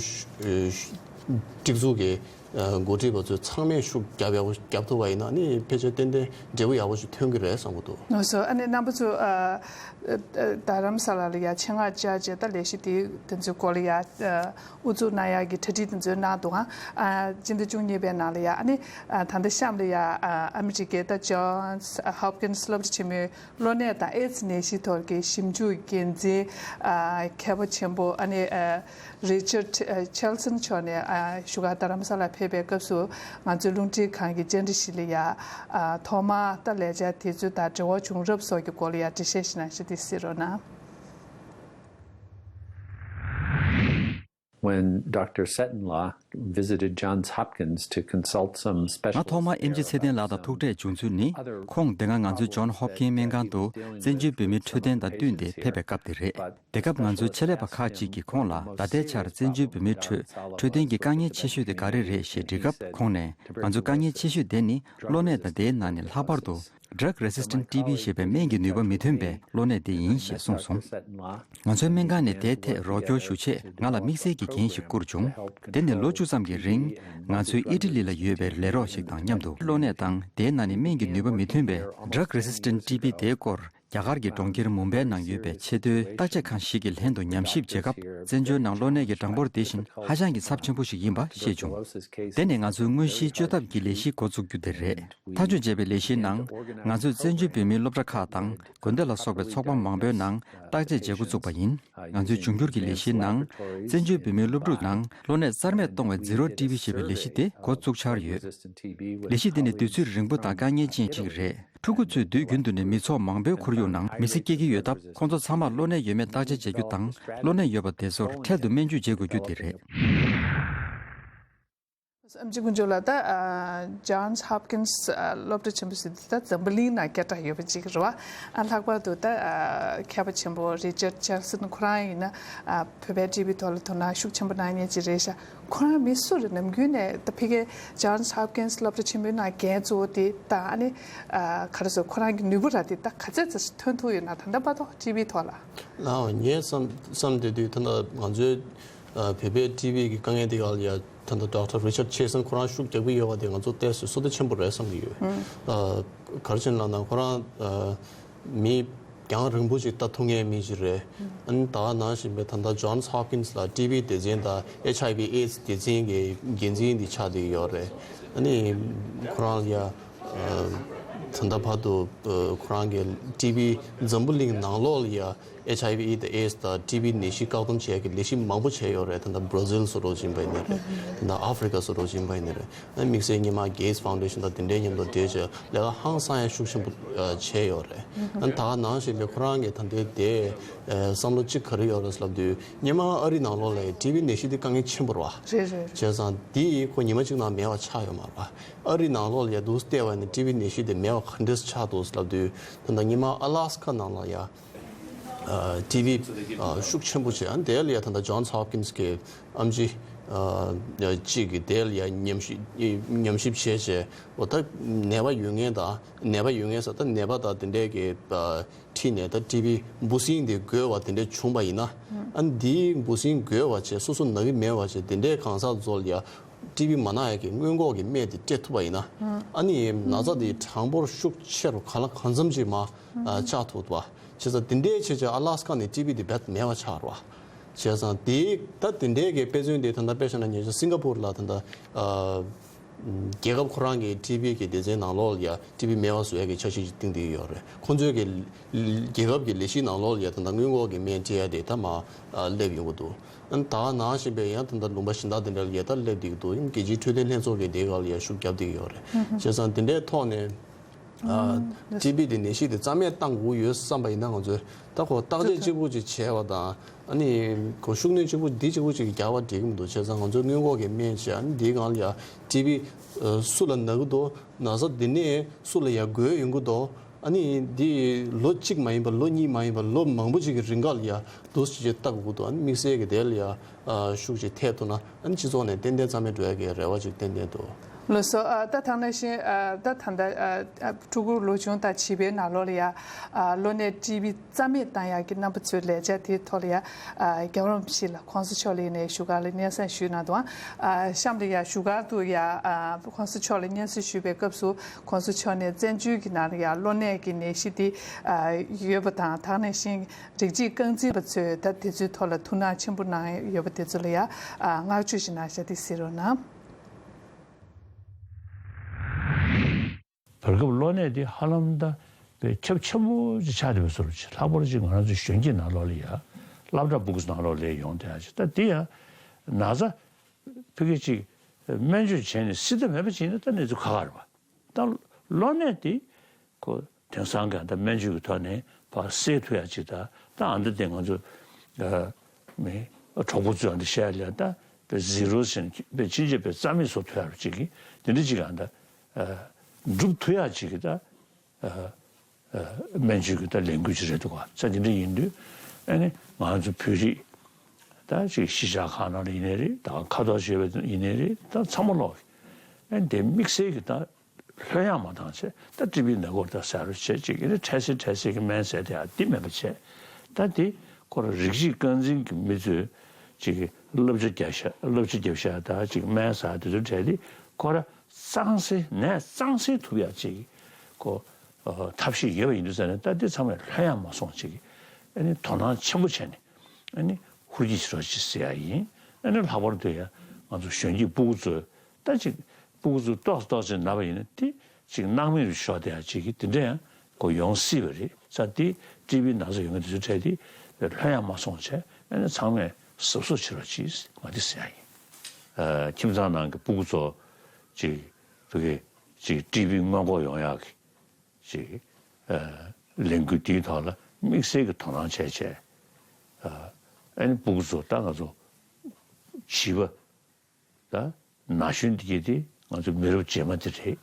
སྒྲིག་འཛུགས་ཀྱི་ འགོ་ཁྲིད་པ་ཚོས་ཚང་མས་ཤུགས་རྒྱབ་ཡག་པོ་རྒྱབ་ཐུབ་པ་ཡིན་ན་ནི་ཕལ་ཆེར་ཏན་ཏན་འབྲས་བུ་ཡག་པོ་ཞིག་ཐོན་གྱི་རེད་བསམ་གྱི་འདུག་ལགས་སོ། ཨ་ནི་རྣམ་པ་ཚོ་ཨ་ཨ་རྡ་རམ་ས་ལ་ལ་ཡ་ཆེད་མངགས་བཅར་བྱས་ད་ལས་གཞི་དེ་དེ་ཚོའི་སྐོར་ལ་ཡ་ཨ་དབུ་འཛུགས་གནང་ཡག་གི་གྲ་སྒྲིག་དེ་ཚོ་གནང་འདུག་ཨང་། ཨ་སྤྱི་ཟླ་བཅུ་གཉིས་པའི་ནང་ལ་ཡ་ཨ་ནི་ཨ་ད་ལྟ་གཤམ་ལ་ཡ་ཨ་ཨ་མི་རི་ཀའི་ད་Johns Hopkins སློབ་གྲྭ་ཆེན་མོའི་གློ་ནད་དང་ཨེ་ཛི་ནད་གཞི་ཐོག་གི་ཞིབ་འཇུག་འགན་འཛིན་ཨ་མཁས་པ་ཆེན་པོ་ཨ་ནི་ཨ་Richard Chelson མཆོག་ནས་ཨ་བཞུགས་སྒར་རྡ་རམ་ས་ལ་ཕེབས་པའི་སྐབས་སུ་ང་ཚོའི་རླུང་འཕྲིན་ཁང་གི་བཅར་འདྲི་ཞིག་ལ་ཡ་ཨ་ཐོག་མར་ད་ལས་འཆར་དེ་ཚོ་དང་འབྲེལ་བ་བྱུང་རབས་སོགས་ཀྱི་སྐོར་ལ་ཡ་འགྲེལ་བཤད་ཞིག་གནང་ཞིག་དེ་གཟིགས་རོགས་གནང་། When Doctor Seton-La visited Johns Hopkins to consult some ང་ཐོག་མར་ཨེམ་ཆི་ཚེ་བརྟན་ལགས་དང་ཐུག་འཕྲད་བྱུང་ཚུལ་ནི། ཁོང་དེ་སྔ་ང་ཚོའི་John Hopkins སྨན་ཁང་དུ་བཙན་བྱོལ་བོད་མིའི་འཕྲོད་བསྟེན་དང་བསྟུན་ཏེ་ཕེབས་པའི་སྐབས་དེ་རེད། དེ་སྐབས་ང་ཚོའི་ཆེད་ལས་པ་ཁག་ཅིག་གིས་ཁོང་ལ་ད་ལྟའི་ཆར་བཙན་བྱོལ་བོད་མིའི་ཁྲོད་འཕྲོད་བསྟེན་གྱི་དཀའ་ངལ་ཆེ་ཤོས་དེ་ག་རེ་རེད་ཞེས་འདྲི་སྐབས། ཁོང་ནས་ང་ཚོའི་དཀའ་ངལ་ཆེ་ཤོས་དེ་ནི་གློ་ནད་དང་དེའི་ནང་ནས་ལྷག་པར་དུ་Drug Resistant T B ཞེས་པའི་སྨན་གྱི་ནུས་པ་མི་ཐོན་པའི་གློ་ནད་དེ་ཡིན་ཞེས་གསུངས་སོང་། ང་ཚོའི་སྨན་ཁང་ནས་དེའི་ཐད་རོགས་སྐྱོར་ཞུ་ཆེད་ང་ལ་དམིགས་བསལ་གྱི་འགན་ཞིག་བསྐུར་བྱུང་། དེ་ནི་ལོ་བཅུ་ཙམ་གྱི་རིང་ང་ཚོའི་ཨི་ཊ་ལི་ལ་ཡོད་པའི་ལས་རོགས་ཤིག་དང་མཉམ་དུ་གློ་ནད་དང་དེའི་ནང་ནས་སྨན་གྱི་ནུས་པ་མི་ཐོན་པའི་Drug Resistant T B དེའི་སྐོར་རྒྱ་གར་གྱི་གྲོང་ཁྱེར་མུམ་བྷའི་ནང་ཡོད་པའི་ཆེས་མཐོའི་བརྟག་དཔྱད་ཁང་ཞིག་གི་ལྷན་དུ་ཉམས་ཞིབ་བྱེད་སྐབས། བཙན་བྱོལ་ནང་གློ་ནད་ཀྱི་གྲངས་འབོར་དེ་བཞིན་ཧ་ཅང་གི་ཚབས་ཆེན་པོ་ཞིག་ཡིན་པ་ཤེས་བྱུང་། དེ་ནི་ང་ཚོའི་དངོས་གཞིའི་བཅོས་ཐབས་ཀྱི་ལས་གཞི་འགོ་བཙུགས་རྒྱུ་དེ་རེད། ཐག་གཅོད་བྱས་པའི་ལས་གཞིའི་ནང་། ང་ཚོས་བཙན་བྱོལ་བོད་མིའི་སློབ་གྲྭ་ཁག་དང་དགོན་སྡེ་ལ་སོགས་པའི་ཚོགས་པ་མང་པོའི་ནང་བརྟག་དཔྱད་བྱེད་འགོ་བཙུགས་པ་ཡིན། ང་ཚོའི་འབྱུང་འགྱུར་གྱི་ལས་གཞིའི་ནང་། བཙན་བྱོལ་བོད་མིའི་སློབ་ཕྲུག་ནང་གློ་ནད་རྩ་མེད་གཏོང་བའི་Zero T B ཞེས་པའི་ལས་གཞི་དེ་འགོ་བཙུགས་འཆར་ཡོད། ལས་གཞི་འདི་ནི་དུས་ཚོད་རིང་པོ་དང་དཀའ་ངལ་ཅན་ཞིག་རེད། ཕྲུ་གུ་ཚོས་དུས་རྒྱུན་དུ་ནས་མི་ཚོགས་མང་པོའི་ཁོར་ཡུག་ནང་མི་ཚེ་སྐྱེལ་གྱི་ཡོད་སྟབས། ཁོང་ཚོ་ཚང་མར་གློ་ནད་ཡོད་མེད་བརྟག་དཔྱད་བྱེད་རྒྱུ་དང་། གློ་ནད་ཡོད་པ་དེ་ཚོར་འཕྲལ་དུ་སྨན་བཅོས་བྱེད་དགོས་རྒྱུ་དེ་རེད། ཨེམ་ཆི་དཀོན་མཆོག་ལགས། ད་ཨ་Johns Hopkins ཨ་སློབ་གྲྭ་ཆེན་པོ་ཟེར་དུས་ད་འཛམ་བུ་གླིང་ནང་སྐད་གྲགས་ཡོད་པ་ཅིག་རེད་བ། ཨ་ལྷག་པར་དུ་ད་ཨ་མཁས་པ་ཆེན་པོ་Richard Chelson ཁོ་རང་ཡིན་ན་ཨ་བོད་པའི་ཊི་བི་ཐོག་ལ་དོ་སྣང་ཤུགས་ཆེན་པོ་གནང་མཁན་ཅིག་རེད་ཤག་ཁོ་རང་མི་སུ་རེད། ནམ་རྒྱུན་ནས་ད་ཕ་གིའི་Johns Hopkins སློབ་གྲྭ་ཆེན་པོའི་ནང་འགན་གཙོ་བོ་དེ་དང་ཨ་ནི་ཨ་ག་རེ་ཟེར། ཁོ་རང་གི་ནུས་པ་ར་དེ་ད་ག་ཚད་ཙམ་ཞིག་ཐོན་ཐུབ་ཡོད་ན། ད་ལྟ་བར་དུ་ཊི་བི་ཐོག་ལ། ལགས། ངས་བསམ་བསམ་བསྡད་དུས་ད་ལྟ་ང་ཚོའི་ཨ་བོད་པའི་ཊི་བི་གི་དཀའ་ངལ་དེ་ག་ལ་ཡ་ད་ལྟ་Doctor Richard Chelson ཁོ་རང་ཤུགས་རྒྱག་གི་ཡོད་པ་དེ་ང་ཚོ་ཏོག་ཙམ་བསོད་བདེ་ཆེན་པོ་རེད་བསམ་གྱི་ཡོད། ཨ་ག་རེ་བྱས་ན་ལབ་ན་ཁོ་རང་ཨ་མི་རྒྱང་རིང་པོ་ཞིག་ལྟ་ཐུབ་མཁན་མི་ཞིག་རེད། ཨ་ནི་ད་ག་ནང་བཞིན་པའི་ད་ལྟ་Johns Hopkins ལ་ཊི་བི་སྡེ་ཚན་དང་ཨེཆ་ཨའི་ཝི་ཨེ་ཛི་སྡེ་ཚན་གྱི་འགན་འཛིན་འདི་ཆགས་བསྡད་ཡོད་རེད། ཨ་ནི་ཁོ་རང་ཡ་ཨ་ད་ལྟ་བར་དུ་ཨ་ཁོ་རང་གི་ཊི་བི་འཛམ་བུ་གླིང་ནང་ལོགས་ལ་ཡ་ཨེཆ་ཨའི་ཝི་དང་ཨེ་ཛི་དང་ཊི་བི་ནད་གཞི་བཀག་སྡོམ་བྱེད་ཡག་གི་ལས་གཞི་མང་པོ་བྱས་ཡོད་རེད། ད་ལྟ་Brazil སུ་རོགས་བྱིན་པ་ཡིན་ནི་རེད། ད་ལྟ་Africa སུ་རོགས་བྱིན་པ་ཡིན་ནི་རེད། ཨ་དམིགས་བསལ་སྔོན་མ་Gates Foundation དང་དེ་འདྲའི་མཉམ་དུ་འབྲེལ་བྱས་ལས་ཀ་ཧང་སང་ཡ་ཤུགས་ཆེན་པོ་ཨ་བྱས་ཡོད་རེད། ཨ་ད་ག་ནང་བཞིན་པའི་ཁོ་རང་གི་ད་ལྟའི་དེ་ཨ་བསམ་བློ་གཅིག་ག་རེ་ཡོད་རེད་ལབ་དུས། སྔོན་མ་ཨ་རི་ནང་ལོགས་ལ་ཡ་ཊི་བི་ནད་གཞི་དེ་དཀའ་ངལ་ཆེན་པོ་རེད་བ། རེད་རེད། བྱས་ཙང་དེ་ཁོ་ཉི་མ་གཅིག་ནང་མེད་པ་ཆགས་ཡོད་མ་རེད་བ། ཨ་རི་ནང་ལོགས་ལ་ཡ་འདུག་བལྟས་པ་ཡིན་ན་ཊི་བི་ནད་གཞི་དེ་མེད་པ་ག་འདྲས་ཆགས་འདུག་ལབ་དུས། ད་ལྟ་སྔོན་མ་ཨ་ལ་སི་ཀ་ནང་ལ་ཡ་ཨ་ཊི་བི་ཨ་ཤུགས་ཆེན་པོ་བྱས། ཨ་ནི་དེ་ལ་ཡ་ད་ལྟ་Johns Hopkins གི་ཨེམ་ཆི་ཨ་གཅིག་གིས་དེ་ལ་ཡ་ཉམས་ཞིབ་ཉམས་ཞིབ་བྱས་བྱས། འོ་ད་ནད་པ་ཡོད་མཁན་དང་། ནད་པ་ཡོད་མཁན་ཟེར་ད་ནད་པ་དང་དེ་འདྲས་ཀྱི་ཨ་ཁྲིད་ནས་ད་ཊི་བི་འབུ་སྲིན་དེ་འགོས་པ་དེ་འདྲས་བྱུང་བ་ཡིན་ན། ཨ་ནི་འདིའི་འབུ་སྲིན་འགོས་པ་བྱས། སོ་སོ་ན་གི་མེད་པ་བྱས། དེ་འདྲས་གང་ཟག་ཚོ་ལ་ཡ་ཊི་བི་མ་ན་ཡག་གི་སྔོན་འགོག་གི་སྨན་དེ་སྤྲད་ཐུབ་པ་ཡིན་ན། ཨ་ནི་ན་ཚ་དེ་གྲངས་འབོར་ཤུགས་ཆེ་རུ་གང་ལ་གང་འཚམ་ཅིག་མར་ཨ་བཅག་ཐུབ་པ། བྱས་ཙང་དེ་འདྲས་བྱས་བྱས་ཨ་ལ་སི་ཀ་ནས་ཊི་བི་དེ་རྦད་མེད་པ་ཆགས་རེད་བ། བྱས་ཙང་དེ་ད་དེ་འདྲས་ཀྱི་དཔེ་མཚོན་དེ་ད་ལྟ་དཔེ་བཞག་ན་ཉེ་ཆར་སིང་ག་པུར་ལ་ད་ལྟ་ཨ་རྒྱལ་ཁབ་ཁོ་རང་གི་ཊི་བི་གི་སྡེ་ཚན་ནང་ལོགས་ལ་ཡ་ཊི་བི་མེད་པ་བཟོ་ཡ་གི་འཆར་གཞི་ཅིག་བཏིང་བསྡད་ཡོད་རེད། ཁོང་ཚོའི་གི་རྒྱལ་ཁབ་ཀྱི་ལས་གཞི་ནང་ལོགས་ལ་ཡ་ད་ལྟ་སྔོན་འགོག་གི་སྨན་སྤྲད་ཡ་དེ་ད་མར་ཨ་སླེབས་ཡོང་གི་འདུག་ཨ་ནི་ད་ག་ནང་བཞིན་པའི་ཡང་ད་ལྟ་ལུང་པ་གཞན་དག་དེ་འདྲ་ལ་ཡ་ད་སླེབས་བསྡད་ཀྱི་འདུག་ཨ་ནི་རྒྱལ་སྤྱིའི་འཕྲོད་བསྟེན་ལྷན་ཚོགས་ཀྱིས་དེའི་སྒང་ལ་ཡ་ཤུགས་བརྒྱབ་བསྡད་ཀྱི་ཡོད་རེད། བྱས་ཙང་དེ་འདྲའི་ཐོག་ནས་ཨ་ཊི་བི་དེ་ནད་གཞི་དེ་རྩ་མེད་བཏང་དགོས་ཡོད་བསམ་པ་ཡིན་ན། ང་ཚོས་ད་ཁོ་བརྟག་དཔྱད་གཅིག་པུ་ཅིག་བྱས་པ་དང་། ཨ་ནི་ཁོ་ཤུགས་སྣོན་གཅིག་པུ་འདི་གཅིག་པུ་ཅིག་རྒྱག་པ་འགྲིག་གི་མི་འདུག་བྱས་ཙང་ང་ཚོས་སྔོན་འགོག་གི་སྨན་བྱས། ཨ་ནི་འདིའི་སྒང་ལ་ཡ་ཊི་བི་ཨ་སུ་ལ་ན་གི་འདུག་ན་ཚ་འདི་ནས་སུ་ལ་ཡ་འགོས་ཡོང་གི་འདུག་ཨ་ནི་འདི་ལོ་གཅིག་མ་ཡིན་པ་ལོ་གཉིས་མ་ཡིན་པ་ལོ་མང་པོ་ཅིག་གི་རིང་ག་ལ་ཡ་འདུག་སེ་ཅིག་བལྟ་དགོས་ཀྱི་འདུག་ཨ་ནི་དམིགས་བསལ་གྱི་དེ་ལ་ཡ་ཨ་ཤུགས་ཅིག་ཐེབས་ཐུབ་ན། ཨ་ནི་སྤྱི་ཚོགས་ནས་ཏན་ཏན་རྩ་མེད་འགྲོ་ཡ་གི་རེ་བ་ཅིག་ཏན་ཏན་འདུག་ལགས་སོ། ཨ། ད་ཐང་ནང་བཞིན། ཨ། ད་ད་ལྟ། ཨ། ཨ། ཕྲུ་གུ་ལོ་ཆུང་དང་བྱིས་པའི་ནང་ལོགས་ལ་ཡ། ཨ། གློ་ནད་ཊི་བི་རྩ་མེད་བཏང་ཡག་གི་རྣམ་པ་ཚོའི་ལས་འཆར་དེའི་ཐོག་ལ་ཡ། ཨ། རྒྱལ་བ་རིན་པོ་ཆེ་ལ་༸གོང་ས་མཆོག་ལ་ཡིན་ནའི་བཞུགས་སྒར་ལ་སྙན་སེང་ཞུས་གནང་འདུག། ཨ། གཤམ་ལ་ཡ་བཞུགས་སྒར་དུ་ཡ། ཨ། ༸གོང་ས་མཆོག་ལ་སྙན་སེང་ཞུས་པའི་སྐབས་སུ་༸གོང་ས་མཆོག་ནས་བཙན་བྱོལ་གྱི་ནང་ལ་ཡ་གློ་ནད་ཀྱི་ནད་གཞི་དེ། ཨ། ཡོད་པ་དང་། ད་ག་ནང་བཞིན་རིགས་གཅིག་རྐང་འཛིན་པ་ཚོས་ད་དེ་ཚོའི་ཐོག་ལ་ཐུགས་སྣང་ཆེན་པོ་གནང་ཡོད་པ་དེ་ཚོ་ལ་ཡ། ཨ། བསྔགས་བརྗོད་ཅིག་གནང་བཞག་དེ་གཟིགས་རོགས་གནང་། བར་སྐབས་གློ་ནད་འདི་ཧ་ལམ་ད་དཔེ་ཁྱབ་ཆེན་པོ་ཅིག་ཆགས་བསྡད་པའི་བཟོ་འདྲ་ཅིག། ལྷག་པར་ཅིག་ང་རང་ཚོ་གཞོན་སྐྱེས་ནང་ལོགས་ལ་ཡ། སློབ་གྲྭ་ཕྲུ་གུ་ཚོ་ནང་ལོགས་ལ་ཡོང་བསྡད་ཡ་ཅིག། ད་འདི་ཡ་ན་ཚ་ཕ་གི་ཅིག་སྨན་བཅོས་བྱས་ནས་སེལ་ཐབས་མེད་པ་ཅིག་ཡིན་ན་ད་གནས་ཚུལ་ཁག་ཁག་རེད་པ། ད་གློ་ནད་འདི་ཁོ་དེང་སང་གི་ད་སྨན་བཅོས་ཀྱི་ཐོག་ནས་ཕར་སེལ་ཐུབ་ཡ་ཅིག། ད་ད་ཨ་འདི་དེ་ང་ཚོ། ཨ། མི་གྲོགས་པོ་ཚོས་ཨ་འདི་བཤད་ཡ་ལ་ད་དཔེ་ཟི་རོ་ཟེར་ནས་དཔེ་ཕྱིན་ཆད་དཔེ་རྩ་མེད་བཟོ་ཐུབ་ཡ་རུ་ཅིག་གི་དེ་འདྲ་ཅིག་ཨ་ད། ཨ། སྒྲུབ་ཐུབ་ཡ་ཅིག་གི་ད། ཨ། ཨ། སྨན་བཅོས་ཀྱི་ད་ལས་འགུལ་ཅིག་རེད་འདུག་ག། ས་དེ་འདྲ་ཡིན་དུས་ཨ་ནི་ང་ཚོ་བོད་རིགས་ད་ཅིག་གཞིས་ཆགས་ཁག་ནང་ལ་ཡིན་ནའི་རེད། ད་ཁ་ཐོར་བྱས་པ་ཡིན་ནའི་རེད། ད་ཚང་མ་ལོག་ཨ་ནི་དེ་དམིགས་བསལ་གྱི་ད་ལྷོད་ཡངས་མ་བཏང་བྱས། ད་ཊི་བི་ནད་འགོག་ད་ཟེར་རུ་བྱས་ཅིག་ཨ་ནི་འཕྲལ་སེལ་འཕྲལ་སེལ་གྱི་སྨན་ཟས་དེ་ཡང་འདི་མེད་པ་བྱས། ད་འདི་ཁོ་ར་རིགས་གཅིག་རྐང་འཛིན་གྱི་མི་ཚོས་ཅིག་བསླབ་བྱ་རྒྱབ་ཤག། བསླབ་བྱ་རྒྱབ་ཤག། ད་ཅིག་སྨན་ཟ་དེ་ཚོ་བྲལ་ཏེ་ཁོ་ར་གཙང་སེལ། ནད་གཙང་སེལ་ཐུབ་ཡ་ཅིག་ཁོ། ཨ། ཐབས་ཤེས་ཡོད་པ་ཡིན་དུས་ཙང་ནས་ད་འདི་ཚང་མས་ལྷོད་ཡངས་མ་སོང་ཅིག་ཨ་ནི་དོ་སྣང་ཆེན་པོ་བྱས་ནས་ཨ་ནི་ཧུར་གྱིས་བྱེད་རོགས་ཅིག་ཟེར་ཡ་ཡིན། ཨ་ནི་ལྷག་པར་དུ་ཡ་ང་ཚོ་གཞོན་སྐྱེས་སྤུ་གུ་ཚོས་ད་ཅིག་སྤུ་གུ་ཚོ་ཏོག་ཙམ་ཏོག་ཙམ་ན་བ་ཡིན་ན་དེ་ཅིག་སྣང་མེད་རུ་ཤོར་བསྡད་ཡ་ཅིག་གི་དེ་འདྲ་ཡང་ཁོ་ཡོང་སྲིད་པ་རེད། ས་དེ་ཊི་བི་ན་ཚ་ཡོང་མཁན་དེ་ཚོ་འཕྲལ་དེ་ལྷོད་ཡངས་མ་སོང་བྱས་ཨ་ནི་ཚང་མས་གཟབ་གཟབ་བྱེད་རོགས་གྱིས། ང་དེ་ཟེར་ཡ་ཡིན། ཨ། ཁྱིམ་ཚང་ནང་གི་སྤུ་གུ་ཚོ་ཅིག་ཕ་གི་ཅིག་ཊི་བི་སྔོན་འགོག་ཡོང་ཡག་གི་ཅིག། ཨ། ལས་འགུལ་དེའི་ཐོག་ལ་དམིགས་བསལ་གྱི་དོ་སྣང་བྱས་བྱས། ཨ། ཨ་ནི་སྤུ་གུ་ཚོ་ད་ང་ཚོ་བྱིས་པ། ད་ན་གཞོན་དེ་གྱད་དེ་ང་ཚོ་མི་རབས་རྗེས་མ་དེ་རེད།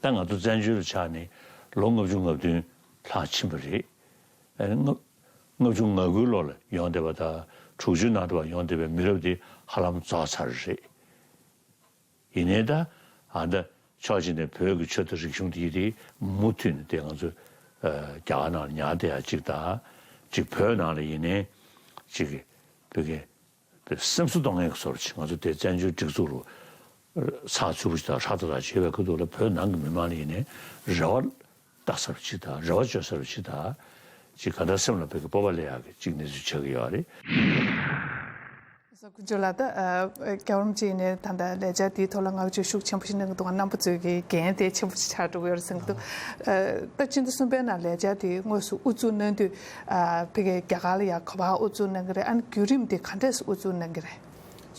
ད་ང་ཚོ་བཙན་བྱོལ་ལ་ཆགས་ནས་ལོ་ལྔ་བཅུ་ང་བདུན་ལྷག་ཕྱིན་པ་རེད། ཨ་ནི་ལྔ་ལྔ་བཅུ་ང་དགུའི་ལོ་ལ་ཡོང་བསྡད་པ་དང་དྲུག་ཅུའི་ནང་དུ་བ་ཡོང་བསྡད་པའི་མི་རབས་དེ་ཧ་ལམ་རྫོགས་ཚར་རེད། ཡིན་ནའི་ད་ཨ་ད་ཕྱོགས་གཅིག་ནས་བོད་ཀྱི་ཆོས་དང་རིག་གཞུང་དེ་དེ་མུ་མཐུད་ནས་དེ་ང་ཚོ། ཨ། རྒྱ་གར་ནང་ལ་ཉར་བསྡད་ཡ་གཅིག་དང་། གཅིག་བོད་ནང་ལ་ཡིན་ནའི་གཅིག་བོད་ཀྱི་སེམས་གསོ་གཏོང་མཁན་གྱི་བཟོ་འདྲ་ཅིག་ང་ཚོ་དེ་བཙན་བྱོལ་སྒྲིག་འཛུགས་རུ་ཚགས་ཚུད་པོ་ཞིག་དང་ཧྲག་ཏག་ཏག་ཅིག་ཡོད་པའི་ཁ་ཐུག་ལ་བོད་ནང་གི་མི་མང་ལ་ཡིན་ནའི་རེ་བ་ལྟ་ས་རུ་ཅིག་དང་རེ་བ་བཅོལ་ས་རུ་ཅིག་དང་། ཅིག་ག་འདྲ་སེམས་ལ་བོད་ཀྱི་སྤོབས་པ་སླེབས་ཡག་གི་ཅིག་གནས་ཚུལ་ཆགས་ཀྱི་ཡོད་རེད། སོ། ཀུན་སྤྱོད་ལགས། ད་རྒྱལ་བ་རིན་པོ་ཆེ་ཡིན་ནའི་ད་ལྟ་ལས་འཆར་དེའི་ཐོག་ལ་བསྔགས་བརྗོད་ཤུགས་ཆེན་པོ་ཞིག་གནང་གི་འདུག་རྣམ་པ་ཚོའི་གི་འགན་དེ་ཆེན་པོ་ཞིག་ཆགས་འགྲོ་གི་ཡོད་རེད་བསམ་གྱི་འདུག། ཨ། ད་སྤྱི་ཟླ་གསུམ་པའི་ནང་ལས་འཆར་དེ་དངོས་སུ་དབུ་འཛུགས་གནང་དུས། ཨ། ཕ་གིའི་རྒྱ་གར་ལ་ཡ་ག་པར་དབུ་འཛུགས་གནང་གི་རེད། ཨ་ནི་བརྒྱུད་རིམ་དེ་ག་འདྲས་སུ་དབུ་འཛུགས་གནང་གི་རེད།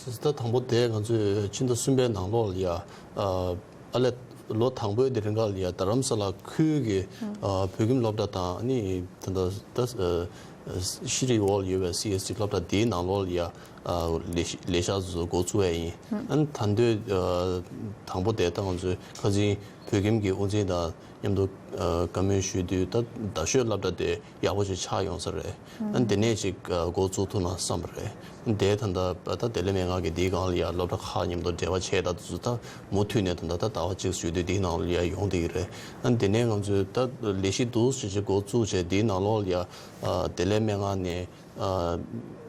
ད་དང་པོ་དེ་ང་ཚོས་སྤྱི་ཟླ་གསུམ་པའི་ནང་ལོགས་ལ་ཡ། ཨ། ཨ་ལས་ལོ་དང་པོའི་དེ་རིང་ག་ལ་ཡ་རྡ་རམ་ས་ལ་ཁུལ་གྱི། ཨ། བོད་ཁྱིམ་སློབ་གྲྭ་དང་ཨ་ནི་ད་ལྟ་ད། ཨ། ཤེས་རིག་འོག་ཡོད་པའི་སི་ཨེས་ཊི་སློབ་གྲྭ་དེའི་ནང་ལོགས་ལ་ཡ། ཨ། ལས་ལས་ཤག་ཚོ་འགོ་བཙུགས་ཡ་ཡིན། ཨ་ནི་ད་དུང་། ཨ། དང་པོ་དེ་ད་ང་ཚོའི་ཁ་སང་བོད་ཁྱིམ་གྱི་དབུ་འཛིན་དང་མཉམ་དུ། ཨ། བཀའ་མོལ་ཞུས་དུས་ད་རྡ་ཤོད་སློབ་གྲྭ་དེ་ཡག་པོ་ཞིག་ཆགས་ཡོང་ས་རེད། ཨ་ནི་དེ་ནས་ཅིག་ཨ། འགོ་བཙུགས་ཐུབ་ན་བསམ་པ་རེད། ཨ་ནི་དེ་ད་ལྟ་ད་དེ་ལས་མན་ངག་གི་འདིའི་སྒང་ལ་ཡ་སློབ་གྲྭ་ཁག་མཉམ་དུ་འབྲེལ་བ་བྱས། ད་དུས་ཚོད་ད་མུ་མཐུད་ནས་ད་ལྟ་ད་ཟླ་བ་གཅིག་ཞུ་དུས་འདིའི་ནང་ལ་ཡ་ཡོང་བསྡད་ཀྱི་རེད། ཨ་ནི་དེ་ནས་ང་ཚོས་ད་ལས་གཞི་འདུག་ཅེས་ཅིག་འགོ་བཙུགས་བྱས་འདིའི་ནང་ལོགས་ལ་ཡ། ཨ། དེ་ལས་མན་ངག་ནས། ཨ།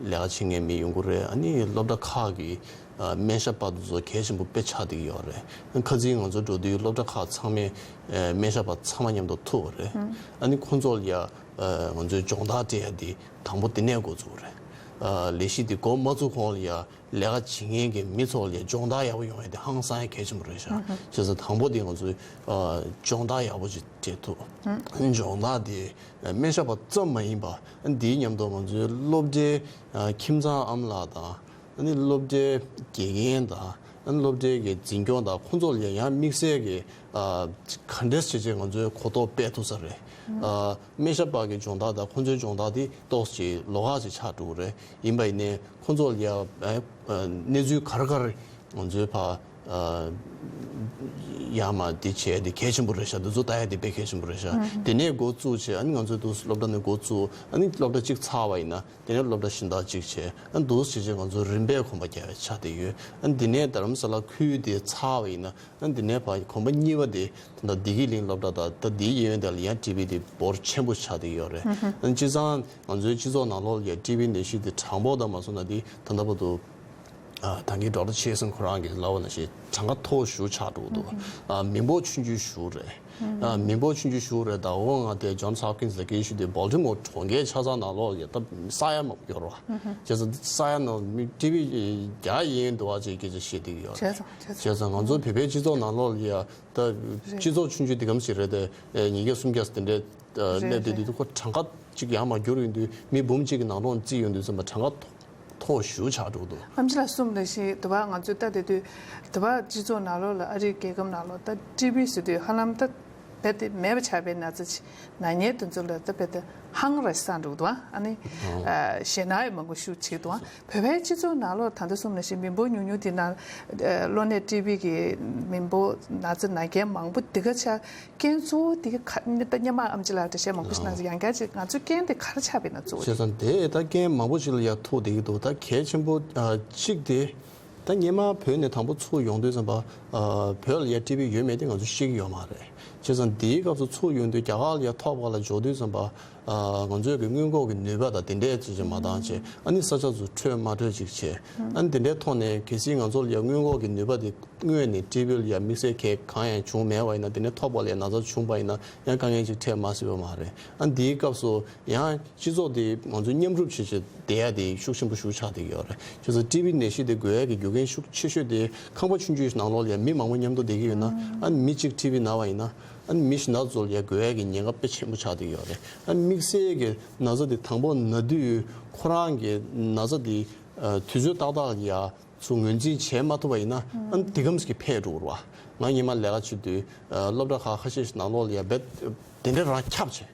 ལས་ཀ་བྱེད་མཁན་མི་ཡོང་གི་རེད། ཨ་ནི་སློབ་གྲྭ་ཁག་གི། ཨ། སྨན་ཞབས་པ་དེ་ཚོ་གལ་ཆེན་པོ་དཔེ་ཆགས་བསྡད་ཀྱི་ཡོད་རེད། ཁ་སང་ང་ཚོ་འགྲོ་དུས་སློབ་གྲྭ་ཁག་ཚང་མས། ཨ། སྨན་ཞབས་པ་ཚང་མ་མཉམ་དུ་ཐུག་པ་རེད། ཨ་ནི་ཁོང་ཚོ་ལ་ཡ། ཨ། ང་ཚོས་སྦྱོང་བརྡར་སྤྲད་ཡ་དེ་དང་པོ་དེ་ནས་འགོ་བཙུགས་པ་རེད། ཨ། ལས་གཞི་དེ་འགོ་མ་བཙུགས་གོང་ལ་ཡ་ལས་ཀ་བྱེད་མཁན་གྱི་མི་ཚོ་ལ་ཡ་སྦྱོང་བརྡར་ཡག་པོ་ཡོང་ཡ་དེ་ཧང་སང་ཡ་གལ་ཆེན་པོ་རེད་ཤག། བྱས་ཙང་དང་པོ་དེ་ང་ཚོས། ཨ། སྦྱོང་བརྡར་ཡག་པོ་ཅིག་སྤྲད་ཐུབ། སྦྱོང་བརྡར་དེ་སྨན་ཞབས་པ་ཙམ་མ་ཡིན་པ། ཨ། འདིའི་མཉམ་དུ་ང་ཚོའི་སློབ་གྲྭའི། ཨ། ཁྱིམ་ཚང་ཨ་མ་ལགས་དང་། ཨ་ནི་སློབ་གྲྭའི་དགེ་རྒན་དང་། ཨ་ནི་སློབ་གྲྭའི་གི་འཛིན་སྐྱོང་དང་ཁོང་ཚོ་ལ་ཡང་དམིགས་བསལ་གྱི། ཨ། ག་འདྲས་བྱས་བྱས་ང་ཚོའི་གོ་རྟོགས་སྤེལ་ཐུབ་ས་རེད། ཨ། སྨན་ཞབས་པ་གི་སྦྱོང་བརྡར་དང་ཁོང་ཚོའི་སྦྱོང་བརྡར་དེ་ཏོག་ཙམ་ལོགས་ཀ་ཅིག་ཆགས་འགྲོ་གི་རེད། ཡིན་པ་ཡིན་ནའི་ཁོང་ཚོ་ལ་ཡང་། ཨ། གནས་ཚུལ་ག་རེ་ག་རེ་ང་ཚོའི་ཕར། ཨ་ཡར་མར་འདི་བྱས་ཏེ་གལ་ཆེན་པོ་རེད་ཤག་འདི་ཚོ་ལྟ་ཡ་དེ་དཔེ་གལ་ཆེན་པོ་རེད་ཤག་དེ་ནས་འགོ་བཙུགས་བྱས། ཨ་ནི་ང་ཚོའི་འདུག་སློབ་གྲྭ་ནས་འགོ་བཙུགས། ཨ་ནི་སློབ་གྲྭ་གཅིག་ཚར་བ་ཡིན་ན་དེ་ནས་སློབ་གྲྭ་གཞན་དག་གཅིག་བྱས། ཨ་ནི་འདུག་བྱས་བྱས་ང་ཚོ་རིམ་པས་གོམ་པ་རྒྱག་ཡ་ཆགས་བསྡད་ཡོད། ཨ་ནི་དེ་ནས་རྡ་རམ་ས་ལ་ཁུལ་དེ་ཚར་བ་ཡིན་ན། ཨ་ནི་དེ་ནས་ཕར་གོམ་པ་གཉིས་པ་དེ་ད་ལྟ་བདེ་སྐྱིད་གླིང་སློབ་གྲྭ་དང་། ད་དེའི་གཡས་གཡོན་དེ་ལ་ཡང་ཊི་བི་དེ་འབོར་ཆེན་པོ་ཆགས་བསྡད་ཡོད་རེད། ཨ་ནི་བྱས་ཙང་ང་ཚོའི་སྤྱི་ཚོགས་ནང་ལོགས་ལ་ཡང་ཊི་བི་ནད་གཞི་དེ་གྲངས་འབོར་དང་མ་སོང་ན་དེ་ད་ལྟ་བར་དུ། ཨ་ད་གིན་ཌོག་ཊར་ཆེ་སན་ཁོ་རང་གིས་ལབ་པ་ནང་བཞིན་གྲངས་ཀ་མཐོ་ཤོས་ཆགས་འགྲོ་གི་འདུག་ཨ་མི་འབོར་ཆུང་ཆུང་ཞིག་རེད། ཨ་མི་འབོར་ཆུང་ཆུང་ཞིག་རེད། ད་འོ་ང་དེ་ཇོན་སི་ཧོབ་ཀིན་སི་ལ་སྐད་ཆ་ཞུས་དུས་སྦོལ་ཊི་མོར་གྲོང་ཁྱེར་ཆ་ཚང་ནང་ལོགས་ལ་ཡ་ད་ས་ཡ་མང་པོ་ཡོད་རེད་བ། བྱས་ཙང་ས་ཡ་ནང་མི་ཊི་བི་རྒྱག་ཡས་འདུག་བ་ཅེས་སྐད་ཆ་བཤད་བསྡད་ཀྱི་ཡོད་རེད། བྱས་ཙང་བྱས་ཙང་། བྱས་ཙང་ང་ཚོ་བོད་པའི་སྤྱི་ཚོགས་ནང་ལོགས་ལ་ཡ་ད་སྤྱི་ཚོགས་ཆུང་ཆུང་འདི་གམ་ཞིག་རེད་དེ། ཉིས་བརྒྱ་སུམ་བརྒྱ་དེ་འདྲའི་སླེབས་བསྡད་དུས་ཁོ་གྲངས་ཀ་གཅིག་ཡར་མར་བསྒྱུར་ཡོང་དུས་མི་འབུམ་གཅིག་གི་ནང་ལོགས་བརྩིས་ཡོང་དུས་ཙམ་པ་གྲངས་ཀ་མཐོ་ཤོས་ཆགས་འགྲོ་གི་འདུག་ཨམ་ཆི་ལགས་གསུངས་ནང་བཞིན་དུ་བ་ང་ཚོས་ལྟ་བསྡད་དུས་དུ་བ་སྤྱི་ཚོགས་ནང་ལོགས་ལ་ཨ་རིའི་རྒྱལ་ཁབ་ནང་ལོགས་ད་ཊི་བི་ཟེར་དུས་ཧ་ལམ་ད་རྦད་དེ་མེད་པ་ཆགས་པའི་ན་ཚ་ཆེ་ན་མཁན་དེ་ཚོ་ལ་ད་རྦད་དེ་ཧང་རེ་སང་འགྲོ་གི་འདུག་ཨ་ནི་ཨ་ཞེད་སྣང་ཡང་མང་པོ་ཞིག་བྱེད་འདུག་ཨ་བོད་པའི་སྤྱི་ཚོགས་ནང་ལོགས་ད་ལྟ་གསུངས་ནང་བཞིན་མི་འབོར་ཉུང་ཉུང་དེ་ནང་གློ་ནད་ཊི་བི་གི་མི་འབོར་ན་ཚ་ན་མཁན་མང་པོ་དེ་ག་ཆགས། རྐྱེན་གཙོ་བོ་དེ་ག་ད་སྔོན་མ་ཨམ་ཆི་ལགས་འགྲེལ་བཤད་མང་པོ་ཞིག་གནང་ཚེ་ཡང་བསྐྱར་ཅིག་ང་ཚོའི་རྐྱེན་དེ་ག་རེ་ཆགས་པ་ཡིན་ན་གཙོ་བོ་བྱས་ཙང་དེ་ད་རྐྱེན་མང་པོ་ཞིག་ལ་ཡ་ཐུག་བསྡད་ཀྱི་འདུག་ད་གལ་ཆེན་པོ་ཨ་གཅིག་དེ་ད་སྔོན་མ་བོད་ནས་དང་པོ་ཚུར་ཡོང་དུས་ཙམ་པ་ཨ་བོད་ལ་ཡ་ཊི་བི་ཡོད་མེད་དེ་ང་ཚོ་ཤེས་ཀྱི་ཡོད་མ་རེད། བྱས་ཙང་དེའི་སྐབས་སུ་ཚུར་ཡོང་དུས་རྒྱ་གར་ལ་ཡ་ཐོག་བར་ལ་འབྱོར་དུས་ཙམ་པ་ཨ་ང་ཚོས་ཀྱི་སྔོན་འགོག་གི་ནུས་པ་དང་དེ་འདྲའི་ཅིག་ཅིག་མ་འདང་བྱས། ཨ་ནི་ས་ཆ་ཚོ་འཕྲོད་མ་འཕྲོད་ཅིག་བྱས། ཨ་ནི་དེ་འདྲའི་ཐོག་ནས་གལ་སྲིད་ང་ཚོ་ལ་ཡ་སྔོན་འགོག་གི་ནུས་པ་དེ་སྔོན་ནས་ཊི་བི་ལ་ཡ་དམིགས་བསལ་གང་ཡང་བྱུང་མེད་པ་ཡིན་ན། དེ་ནས་ཐོག་བར་ལ་ཡ་ན་ཚ་བྱུང་པ་ཡིན་ན་ཡང་དཀའ་ངལ་ཅིག་འཕྲད་མ་སྲིད་པ་མ་རེད། ཨ་འདིའི་སྐབས་སུ་ཡང་སྤྱི་ཚོགས་དེ་ང་ཚོས་མཉམ་རུབ་བྱེད་བྱེད་བསྡད་ཡ་དེ་ཤུགས་ཆེན་པོ་ཞིག་ཆགས་བསྡད་ཀྱི་ཡོད་རེད། བྱས་ཙང་ཊི་བི་ནད་གཞི་དེ་འགོས་ཡ་གི་རྒྱུ་རྐྱེན་ཤུགས་ཆེ་ཤོས་དེ་ཁང་པ་ཆུང་ཆུང་ཞིག་ནང་ལོགས་ལ་ཡ་མི་མང་པོ་མཉམ་དུ་བསྡད་ཀྱི་ཡོད་ན། ཨ་མི་གཅིག་ཊི་བི་ན་བ་ཡིན་ན་ཨ་མི་གཞན་དག་ཚོ་ལ་ཡ་འགོས་ཡ་གི་ཉེན་ཁ་དཔེ་ཆེན་པོ་ཆགས་བསྡད་ཀྱི་ཡོད་རེད། ཨ་དམིགས་བསལ་གྱི་ན་ཚ་དེ་དང་པོ་ན་དུས་ཁོ་རང་གི་ན་ཚ་དེ་དུས་ཚོད་ཏག་ཏག་ལ་ཡ་ཚུར་ངོས་འཛིན་བྱེད་མ་ཐུབ་པ་ཡིན་ན། ཨ་ནི་དེ་གམ་ཞིག་འཕེལ་འགྲོ་གི་རེད་བ། ང་སྔོན་མ་ལས་ཀ་བྱེད་དུས་ཨ་སློབ་གྲྭ་ཁག་ཁ་ཤས་ཤིག་ནང་ལོགས་ལ་ཡ་རྦད་དེ་འདྲ་རང་ཁྱབ་བྱས།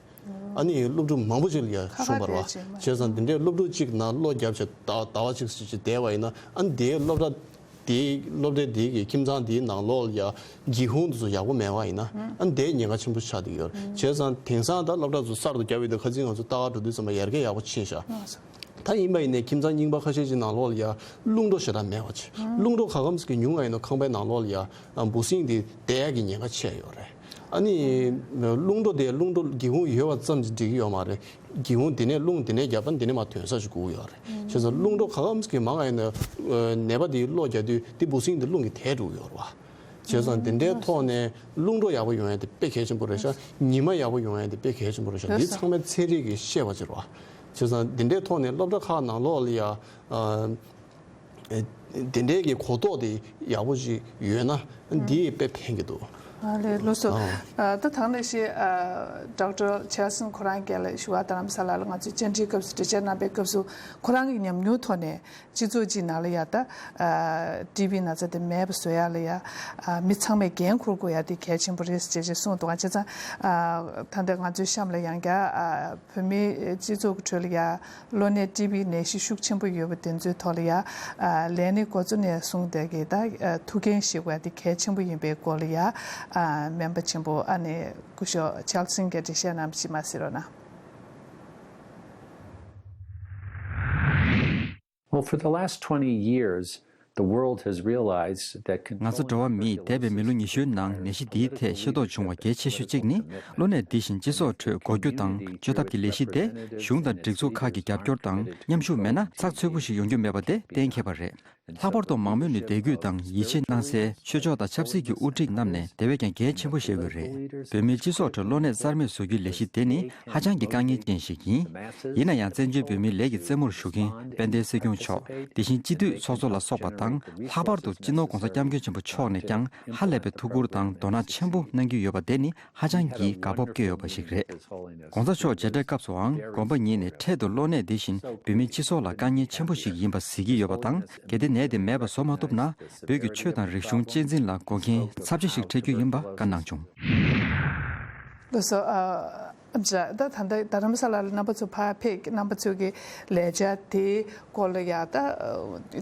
ཨ་ནི་སློབ་ཕྲུག་མང་པོ་ཞིག་ལ་ཡ་ཁ་ཤུན་པ་རེད་བ། ཁ་ཁ་བྱས་མ་བྱས་ཙང་དེ་འདྲའི་སློབ་ཕྲུག་གཅིག་ནང་བློ་རྒྱབ་བྱས་ཟླ་ཟླ་བ་གཅིག་ཙམ་ཞིག་བསྡད་པ་ཡིན་ན། ཨ་ནི་དེའི་སློབ་གྲྭ་དེའི་སློབ་གྲྭ་དེའི་གི་ཁྱིམ་ཚང་དེའི་ནང་ལོགས་ལ་ཡ་སྒེའུ་ཁུང་དེ་ཚོ་ཡག་པོ་མེད་པ་ཡིན་ན། ཨ་ནི་དེའི་ཉེན་ཁ་ཆེན་པོ་ཆགས་བསྡད་ཀྱི་ཡོད་རེད། བྱས་ཙང་དེང་སང་ད་སློབ་གྲྭ་ཚོ་གསར་དུ་བརྒྱབ་ཡོད་དུས་ཁ་སང་ང་ཚོ་ལྟ་ག་འགྲོ་དུས་ཙམ་པ་ཡར་རྒྱས་ཡག་པོ་ཕྱིན་ཤག་ད་ཡིན་པ་ཡིན་ནའི་ཁྱིམ་ཚང་རྙིང་པ་ཁ་ཤས་ཀྱི་ནང་ལོགས་ལ་ཡ་རླུང་འགྲོ་ཞེ་དྲག་མེད་པ་བྱས། རླུང་འགྲོ་ག་གམ་ཞིག་གི་ཉུང་བ་ཡིན་ན་ཁང་པའི་ནང་ལོགས་ལ་ཡ་འབུ་སྲིན་དེ་བསྡད་ཡ་གི་ཉེན་ཁ་ཆེ་ཡོད་རེད། ཨ་ནི་རླུང་འགྲོ་དེ་རླུང་འགྲོ་སྒེའུ་ཁུང་ཡོད་པ་ཙམ་གྱིས་འགྲིག་གི་ཡོད་མ་རེད། སྒེའུ་ཁུང་དེ་ནས་རླུང་དེ་ནས་བརྒྱབ་པ་འདི་ནས་མར་ཐོན་ས་ཞིག་དགོས་ཀྱི་ཡོད་རེད། བྱས་ཙང་རླུང་འགྲོ་ག་གམ་ཞིག་གི་མང་བ་ཡིན་ན་ནད་པ་དེའི་གློ་རྒྱག་དུས་དེ་འབུ་སྲིན་དེ་རླུང་གིས་དེད་འགྲོ་གི་ཡོད་རེད་བ། བྱས་ཙང་འདི་འདྲའི་ཐོག་ནས་རླུང་འགྲོ་ཡག་པོ་ཡོང་ཡ་དེ་དཔེ་གལ་ཆེན་པོ་རེད་ཤག་ཉི་མ་ཡག་པོ་ཡོང་ཡ་དེ་དཔེ་གལ་ཆེན་པོ་རེད་ཤག་འདི་ཚང་མས་ཚན་རིག་གིས་བཤད་པ་ཅིག་རེད་བ། བྱས་ཙང་འདི་འདྲའི་ཐོག་ནས་སློབ་གྲྭ་ཁག་ནང་ལོགས་ལ་ཡ་ཨ་དེ་འདྲའི་གི་གོ་རྟོགས་དེ་ཡག་པོ་ཞིག་ཡོད་ན་འདི་དཔེ་ཕན་གྱི་འདུག་ཨ་ལས་ལགས་སོ། ཨ་ད་ཐང་ནས་ཤི་ཌོག་ཊར་ཆེལ་སན་ཁོ་རང་སྒེར་ལ་ཞུ་བ་རྡ་རམ་ས་ལ་ལ་ང་ཚོའི་བཅར་འདྲིའི་སྐབས་སུ་འགྲེལ་བཤད་གནང་པའི་སྐབས་སུ་ཁོ་རང་གི་ཉམས་མྱོང་ཐོག་ནས། སྤྱི་ཚོགས་གཅིག་ནང་ལ་ཡ་ད་ཨ་ཊི་བི་ན་ཚ་དེ་མེད་པ་བཟོ་ཡ་ལ་ཡ་ཨ་མི་ཚང་མས་འགན་འཁུར་དགོས་ཡ་དེ་གལ་ཆེན་པོ་རེད་ཅེས་ཅེས་གསུངས་འདུག་ག་བྱས་ཙང་ཨ་ད་ལྟ་ང་ཚོའི་གཤམ་ལ་ཡང་བསྐྱར་ཨ་བོད་མིའི་སྤྱི་ཚོགས་ཀྱི་ཁྲོད་ལ་ཡ་གློ་ནད་ཊི་བི་ནད་གཞི་ཤུགས་ཆེན་པོ་ཡོད་པ་དེ་ཚོའི་ཐོག་ལ་ཡ་ཨ་ལས་སྣེ་འགོ་གཙོ་ནས་བཟུང་སྟེ་གི་ད་ཨ་ཐུགས་འགན་བཞེས་དགོས་ཡ་དེ་གལ་ཆེན་པོ་ཡིན་པའི་སྐོར་ལ་ཡ་ཨ་སྨན་པ་ཆེན་པོ་ཨ་ནེ་སྐུ་ཞབས་ཆལ་སིན་གྱིས་འགྲེལ་བཤད་གནང་ཞིག་མ་ཟེར་རོགས་གནང་། Well, for the last twenty years, the world has realized that ང་ཚོ་འགྲོ་བ་མིས་འདས་པའི་མི་ལོ་ཉི་ཤུའི་ནང་ནད་གཞི་འདིའི་ཐད་ཤེས་རྟོགས་བྱུང་བ་གལ་ཆེ་ཤོས་གཅིག་ནི། གློ་ནད་འདི་བཞིན་སྤྱི་ཚོགས་ཁྲོད་འགོག་རྒྱུ་དང་བཅོས་ཐབས་ཀྱི་ལས་གཞི་དེ་གཞུང་དང་སྒྲིག་འཛུགས་ཁག་གི་རྒྱབ་སྐྱོར་དང་མཉམ་ཞུགས་མེད་ན་ཚགས་ཚུད་པོ་ཞིག་ཡོང་རྒྱུ་མེད་པ་དེ་གཏན་འཁེལ་བ་རེད། ལྷག་པར་དུ་མང་མོས་ནས་དད་གུས་དང་ཡིད་ཆེས་གནང་སའི་ཆོས་ཕྱོགས་དང་ཆབ་སྲིད་ཀྱི་དབུ་ཁྲིད་རྣམས་ནས་དེ་བས་ཀྱང་གལ་ཆེན་པོ་བཞེས་དགོས་རེད། བོད་མིའི་སྤྱི་ཚོགས་ཁྲོད་གློ་ནད་གསར་མས་བཟོ་རྒྱུའི་ལས་གཞི་དེ་ནི་ཧ་ཅང་གི་དཀའ་ངལ་ཅན་ཞིག་ཡིན། ཡིན་ན་ཡང་བཙན་བྱོལ་བོད་མིའི་ལས་ཀྱི་རྩེ་མོར་བཞུགས་མཁན་དཔལ་ལྡན་སྲིད་སྐྱོང་མཆོག་དེ་བཞིན་སྤྱི་འཐུས་ཚོགས་གཙོ་ལ་སོགས་པ་དང་། ལྷག་པར་དུ་སྤྱི་ནོར་༸གོང་ས་༸སྐྱབས་མགོན་ཆེན་པོ་མཆོག་ནས་ཀྱང་ཧ་ལས་པའི་ཐུགས་ཁུར་དང་དོ་སྣང་ཆེན་པོ་གནང་གི་ཡོད་པ་དེ་ནི་ཧ་ཅང་གི་དགའ་སྤོབས་སྐྱེ་ཡོད་པ་ཞིག་རེད། ༸གོང་ས་མཆོག་མཇལ་འཕྲད་སྐབས་སུའང་དགོན་པ་ཉིད་ནས་འཕྲལ་དུ་གློ་ནད་འདི་བཞིན་བོད་མིའི་སྤྱི་ཚོགས་ལ་དཀའ་ངལ་ཆེན་པོ་ཞིག་ཡིན་པ་གཟིགས་ཀྱི་ཡོད་པ་དང་། གལ་ཏེ་ནད་དེ་མེད་པ་བཟོ་མ་ཐུབ་ན། བོད་ཀྱི་ཆོས་དང་རིག་གཞུང་གཅེས་འཛིན་ལ་འགོག་རྐྱེན་ཚབས་ཆེ་ཞིག་འཕྲད་རྒྱུ་ཡིན་པ་བཀའ་གནང་བྱུང་། ལགས་སོ། ཨ་ཨམ་ཅི་ད་ད་ལྟ་རྡ་རམ་ས་ལ་ལ་རྣམ་པ་ཚོ་ཕར་ཕེབས། རྣམ་པ་ཚོ་གི་ལས་འཆར་དེའི་སྐོར་ལ་ཡ་ད་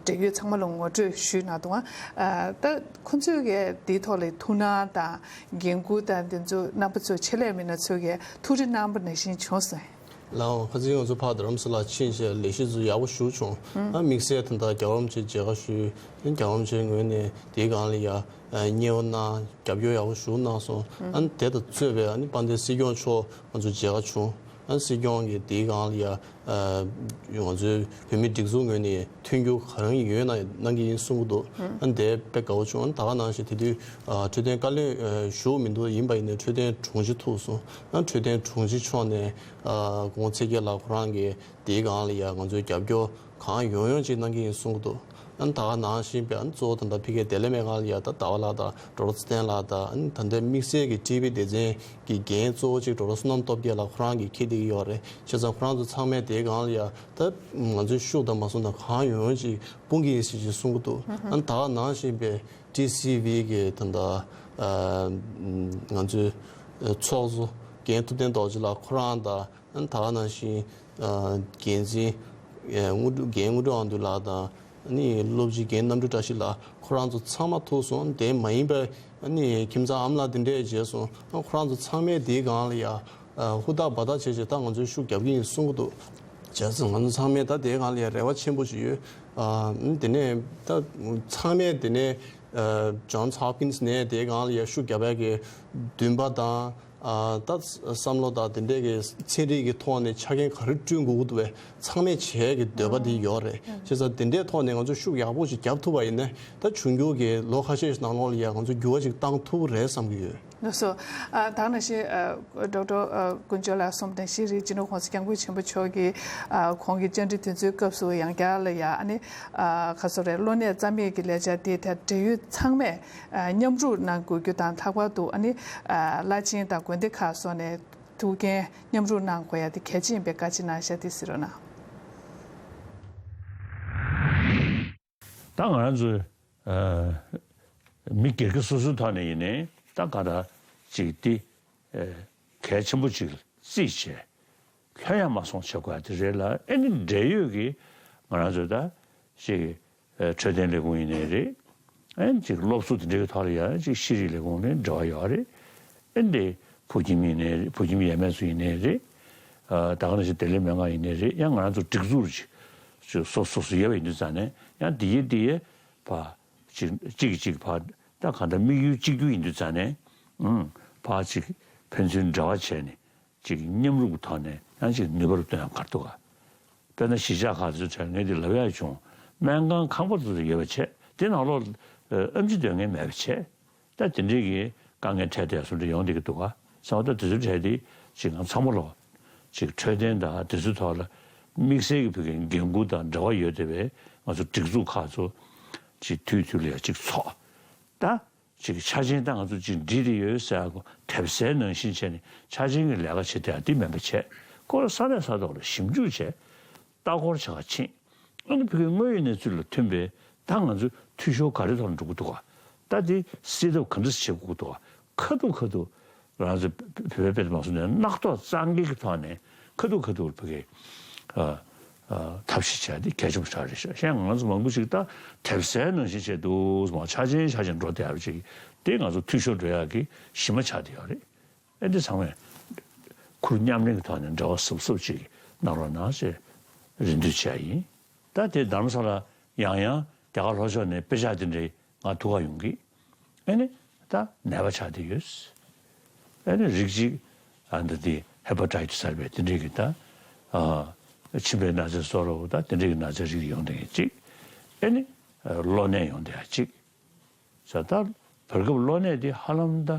འབྲེལ་ཡོད་ཚང་མ་ལ་ངོ་སྤྲོད་ཞུས་གནང་དང་། ཨ་ད་ཁོང་ཚོས་གི་དེའི་ཐོག་ལ་ཐུགས་སྣང་དང་འགན་འཁུར་དང་དེ་ཚོ་རྣམ་པ་ཚོ་ཆེད་ལས་མི་སྣ་ཚོས་གི་ཐུགས་རེ་གནང་པ་ནང་བཞིན་བྱུང་སོང་། ལགས་འོང་། ཁ་སང་ང་ཚོ་ཕར་རྡ་རམ་ས་ལ་ཕྱིན་བྱས་ལས་གཞི་ཚོ་ཡག་པོ་ཞེ་པོ་བྱུང་། ཨ་དམིགས་བསལ་ད་ལྟ་རྒྱལ་བ་རིན་པོ་ཆེ་མཇལ་ཁ་ཞུས། རྒྱལ་བ་རིན་པོ་ཆེའི་ངོས་ནས་དེའི་སྒང་ལ་ཡ་ཨ་མཉེས་པོ་གནང་། རྒྱབ་སྐྱོར་ཡག་པོ་ཞེ་པོ་གནང་སོང་། ཨ་ནི་དེ་དང་གཙོས་པའི་ཨ་ནི་དཔལ་ལྡན་སྲིད་སྐྱོང་མཆོག་ང་ཚོ་མཇལ་ཁ་བྱུང་། ཨ་ནི་སྲིད་སྐྱོང་གིས་དེའི་སྒང་ལ་ཡ་ཨ་ང་ཚོའི་བོད་མིའི་སྒྲིག་འཛུགས་ངོས་ནས་མཐུན་འགྱུར་ག་རང་ཡོད་ན་གནང་གི་ཡིན་གསུང་གི་འདུག་ཨ་ནི་དེ་དཔེ་དགའ་པོ་བྱུང་། ཨ་ནི་ད་ག་ནང་བཞིན་དེ་དུས་ཨ་འཕྲོད་བསྟེན་བཀའ་བློན་ཨ་ཞུ་མི་འདུག་ཡིན་པ་ཡིན་ནའི་འཕྲོད་བསྟེན་དྲུང་ཆེ་ཐུག་སོང་། ཨ་ནི་འཕྲོད་བསྟེན་དྲུང་ཆེ་མཆོག་ནས་ཨ་དགོང་ཚེས་བརྒྱད་ལ་ཁོ་རང་གིས་དེའི་སྒང་ལ་ཡ་ང་ཚོའི་རྒྱབ་སྐྱོར་གང་ཡོང་ཡོང་ཅིག་གནང་གི་ཡིན་གསུང་གི་འདུག་ཨ་ནི་ད་ག་ནང་བཞིན་པའི་ཨ་ནི་གཙོ་བོ་ད་ལྟ་ཕ་གིའི་བདེ་ལེགས་སྨན་ཁང་ལ་ཡ་ད་ཟླ་བ་ལགས་དང་ཌོག་ཊར་ཚེ་བརྟན་ལགས་དང་། ཨ་ནི་ད་ལྟའི་དམིགས་བསལ་གྱི་ཊི་བི་སྡེ་ཚན་གྱི་འགན་གཙོ་བོ་གཅིག་ཌོག་ཊར་བསོད་ནམས་སྟོབས་རྒྱས་ལགས་ཁོ་རང་གིས་འཁྱེར་བསྡད་ཀྱི་ཡོད་རེད། བྱས་ཙང་ཁོ་རང་ཚོ་ཚང་མས་དེའི་སྒང་ལ་ཡ་ད་ང་ཚོའི་ཤུགས་དང་མ་སོང་དང་གང་ཡོང་ཡོང་ཅིག་སྤུངས་ཀྱི་ཡིན་ཟེར་ཅིག་གསུང་གི་འདུག་ཨ་ནི་ད་ག་ནང་བཞིན་པའི་ཊི་སི་ཝི་གི་ད་ལྟ་ཨ་ང་ཚོའི་ཚོགས་གཙོ་རྒན་ཐུབ་བསྟན་རྡོ་རྗེ་ལགས་ཁོ་རང་དང་། ཨ་ནི་ད་ག་ནང་བཞིན་ཨ་འགན་འཛིན་ཨ་དངོས་གྲུབ་རྒན་དངོས་གྲུབ་དབང་འདུས་ལགས་དང་། ཨ་ནི་སློབ་སྤྱི་རྒན་རྣམ་གྲོལ་བཀྲ་ཤིས་ལགས་ཁོ་རང་ཚོ་ཚང་མ་ཐུག་སོང་། དེ་མ་ཡིན་པའི་ཨ་ནི་ཁྱིམ་ཚང་ཨ་མ་ལགས་དེ་འདྲས་མཇལ་སོང་། ཨ་ཁོ་རང་ཚོ་ཚང་མས་དེའི་སྒང་ལ་ཡ་ཨ་ཧུར་ཐག་འབད་ཐག་བྱས་བྱས་ད་ང་ཚོས་ཤུགས་རྒྱབ་ཀྱི་ཡིན་གསུང་གི་འདུག་བྱས་ཙང་ང་ཚོ་ཚང་མས་ད་དེའི་སྒང་ལ་ཡ་རེ་བ་ཆེན་པོ་ཞིག་ཡོད། ཨ་དེ་ནས་ད་ཚང་མས་དེ་ནས་ཨ་ཇོན་སི་ཧོབ་ཀིན་སི་ནས་དེའི་སྒང་ལ་ཡ་ཤུགས་རྒྱབ་ཡ་གི་འདུན་པ་དང་། ཨ་ད་བསམ་བློ་དང་དེ་འདྲས་ཀྱི་ཚན་རིག་གི་ཐོག་ནས་ཆ་རྐྱེན་ག་རེ་བསྐྲུན་དགོས་ཀྱི་འདུག་པས་ཚང་མས་བྱེད་ཀྱི་འདོད་པ་དེ་ཡོད་རེད། བྱས་ཙང་དེ་འདྲས་ཐོག་ནས་ང་ཚོ་ཤུགས་ཡག་པོ་ཞིག་རྒྱབ་ཐུབ་པ་ཡིན་ན་ད་འབྱུང་འགྱུར་གྱི་ལོ་ཁ་ཤས་ཤིག་ནང་ལོགས་ལ་ཡང་ང་ཚོ་འགྱུར་བ་ཞིག་བཏང་ཐུབ་ཀྱི་རེད་བསམ་གྱི་ཡོད། ལགས་སོ། ཨ་ད་ག་ནང་བཞིན་ཨ་ཌོག་ཊར་ཨ་ཀུན་སྤྱོད་ལགས་གསུངས་དང་ཤེས་རིག་སྤྱི་ནོར་གོང་ས་སྐྱབས་མགོན་ཆེན་པོ་མཆོག་གིས་ཨ་ཁོང་གི་བཅར་འདྲི་དེ་ཚོའི་སྐབས་སུ་ཡང་བསྐྱར་ལ་ཡ་ཨ་ནི་ཨ་ག་ཚོད་རེད། གློ་ནད་རྩ་མེད་ཀྱི་ལས་འཆར་དེ་དང་འབྲེལ་ཡོད་ཚང་མས་ཨ་མཉམ་རུབ་གནང་དགོས་རྒྱུ་དང་། ལྷག་པར་དུ་ཨ་ནི་ཨ་བླ་ཆེན་དང་དགོན་སྡེ་ཁག་སོགས་ནས་ཐུགས་འགན་མཉམ་རུབ་གནང་དགོས་ཡ་དེ་གལ་ཆེན་པའི་བཀའ་ཅི་གནང་བཞག་དེ་གཟིགས་རོགས་གནང་། ད་ང་རང་ཚོ་ཨ་མི་སྒེར་གྱི་སོ་སོའི་ཐོག་ནས་ཡིན་ནའི་ད་ག་ད་ཅིག་དེ་ཨ་གལ་ཆེན་པོ་ཅིག་བརྩིས་བྱས། ལྷོད་ཡ་མ་སོང་བྱེད་དགོས་ཡ་དེ་རེད་ལ། ཨེ་ནི་འབྲེལ་ཡོད་ཀྱི་ང་རང་ཚོ་ད་ཅིག་ཨ་འཕྲོད་བསྟེན་ལས་ཁུངས་ཡིན་ནའི་རེད། ཨེ་ནི་ཅིག་སློབ་གསོ་དེ་འདྲའི་ཐོག་ལ་ཡ་ཅིག་ཤེས་རིག་ལས་ཁུངས་ནས་འབྲེལ་བ་ཡོད་རེད། ཨེ་འདི་ཕོ་ཁྱིམ་ཡིན་ནའི་རེད། ཕོ་ཁྱིམ་ཡས་མས་ཚོ་ཡིན་ནའི་རེད། ཨ་ད་ག་ནང་བཞིན་བདེ་ལེགས་སྨན་ཁང་ཡིན་ནའི་རེད། ཡང་ང་རང་ཚོ་སྒྲིག་འཛུགས་ཅིག་ཅིག་སོ་སོ་སོ་ཡོད་པ་ཡིན་དུས་ཙང་ནས་ཡང་འདི་ཡི་འདི་ཡི་ཕ་ཅིག་གཅིག་གིས་གཅིག་ཕ་ད་གང་ལྟར་དམིགས་ཡུལ་གཅིག་གྱུར་ཡིན་དུས་ཙང་ནས་ཨུམ་ཕ་ཅིག་ཕན་ཚུན་འབྲེལ་བ་བྱས་ནས་ཅིག་མཉམ་རུབ་ཀྱི་ཐོག་ནས་ཡང་ཅིག་ནུས་པ་རུ་བཏོན་ཡག་ག་རེ་འདུག་ག་དཔེར་ན་གཞིས་ཆགས་ཁག་ཚོའི་གྲས་ངས་འདི་ལབ་ཡག་བྱུང་། སྨན་ཁང་ཁང་པ་དེ་ཚོ་ཡོད་པ་བྱས། དེ་ནང་ལོགས་ཨེམ་ཆི་འདོན་མཁན་མེད་པ་བྱས། ད་དེ་འདྲའི་གི་དཀའ་ངལ་འཕྲད་བསྡད་སོང་འདྲ་ཡོང་བསྡད་ཀྱི་འདུག་ག་ཟེར་བ། ད་དེ་ཚོའི་གྲས་དེ་ཅིག་ང་ཚང་མ་ལོག་ཅིག་འཕྲོད་བསྟེན་དང་དེ་ཚོའི་ཐོག་ལ་དམིགས་བསལ་གྱི་བོད་ཀྱི་འགན་འཁུར་དང་འབྲེལ་བ་ཡོད་བསྡད་པའི་ང་ཚོ་སྒྲིག་འཛུགས་ཁག་ཚོ་ཅིག་དུས་དུས་ལ་ཡ་ཅིག་ཚོགས། ད་ཅིག་ཆ་རྐྱེན་ད་ང་ཚོ་ཅིག་འགྲིག་བསྡད་ཡོད་ཟེར་ཡག་གོ་དེབ་གསལ་ནང་བཞིན་བྱས་ནས་ཆ་རྐྱེན་གྱི་ལས་ཀ་བྱེད་བསྡད་ཡག་འདི་མིན་པ་བྱས། ཁོ་རང་ས་གནས་ས་ཐོག་ལ་ཞིབ་འཇུག་བྱས། ལྟ་སྐོར་བྱེད་ག་ཕྱིན། ཨ་ནི་བོད་ཀྱི་དངོས་ཡོད་གནས་ཚུལ་ལ་མཐུན་པའི་ད་ང་ཚོ་འཐུས་ཤོར་ག་རེ་ཐོག་ནས་འགྲོ་གི་འདུག་ག་ད་དེ་སེལ་ཐབས་ག་འདྲ་བྱེད་དགོས་ཀྱི་འདུག་ག་ཁ་ཐུག་ཁ་ཐུག་ང་ཚོ་བོད་པའི་དཔེ་དེ་མ་སོང་ནས་རྣག་ཐོག་གཙང་འགེལ་གྱི་ཐོག་ནས་ཁ་ཐུག་ཁ་ཐུག་བོད་ཀྱི་ཨ་ཨ་ཐབས་ཤེས་བྱས་ཏེ་གལ་ཆེན་པོ་ཆགས་རེད་ཤག་གཞན་ང་ཚོ་མང་པོ་ཞིག་ད་དེབ་གསལ་ནང་བཞིན་བྱས་འདུག་མ་ཆ་རྐྱེན་ཆ་རྐྱེན་འགྲོ་བསྡད་ཡག་ཅིག་དེ་ང་ཚོ་འཐུས་ཤོར་འགྲོ་ཡག་གི་གཞི་མ་ཆགས་བསྡད་ཡོད་རེད། ཨེ་འདི་ཚང་མས་ཁུར་མཉམ་ལེན་གྱི་ཐོག་ནས་འབྲེལ་བ་གཟབ་གཟབ་ཅིག་གནང་རོགས་གནང་ཞེས་རེ་འདུན་བྱས་ཡིན། ད་དེ་རྡ་རམ་ས་ལ་ཡང་ཡང་རྒྱ་གར་ལྷོ་ཕྱོགས་ནས་དཔེ་ཆ་དེ་འདྲའི་ང་ཐུག་ག་ཡོང་གི། ཨེ་ནི་ད་ནད་པ་ཆགས་བསྡད་ཡོད། ཨེ་ནི་རིགས་གཅིག་ཨ་འདི་དེ་ཧེ་པ་ཊའི་ཊི་སི་ཟེར་བའི་དེ་འདྲའི་གི་ད་ཨ་མཆིན་པའི་ན་ཚ་སོགས་ལ་ད་དེ་འདྲའི་གི་ན་ཚ་རིགས་ཡོང་བསྡད་མཁན་གཅིག་ཨེ་ནི་གློ་ནད་ཡོང་བསྡད་ཡག་གཅིག་ཟེར། ད་བར་སྐབས་གློ་ནད་འདི་ཧ་ལམ་ད་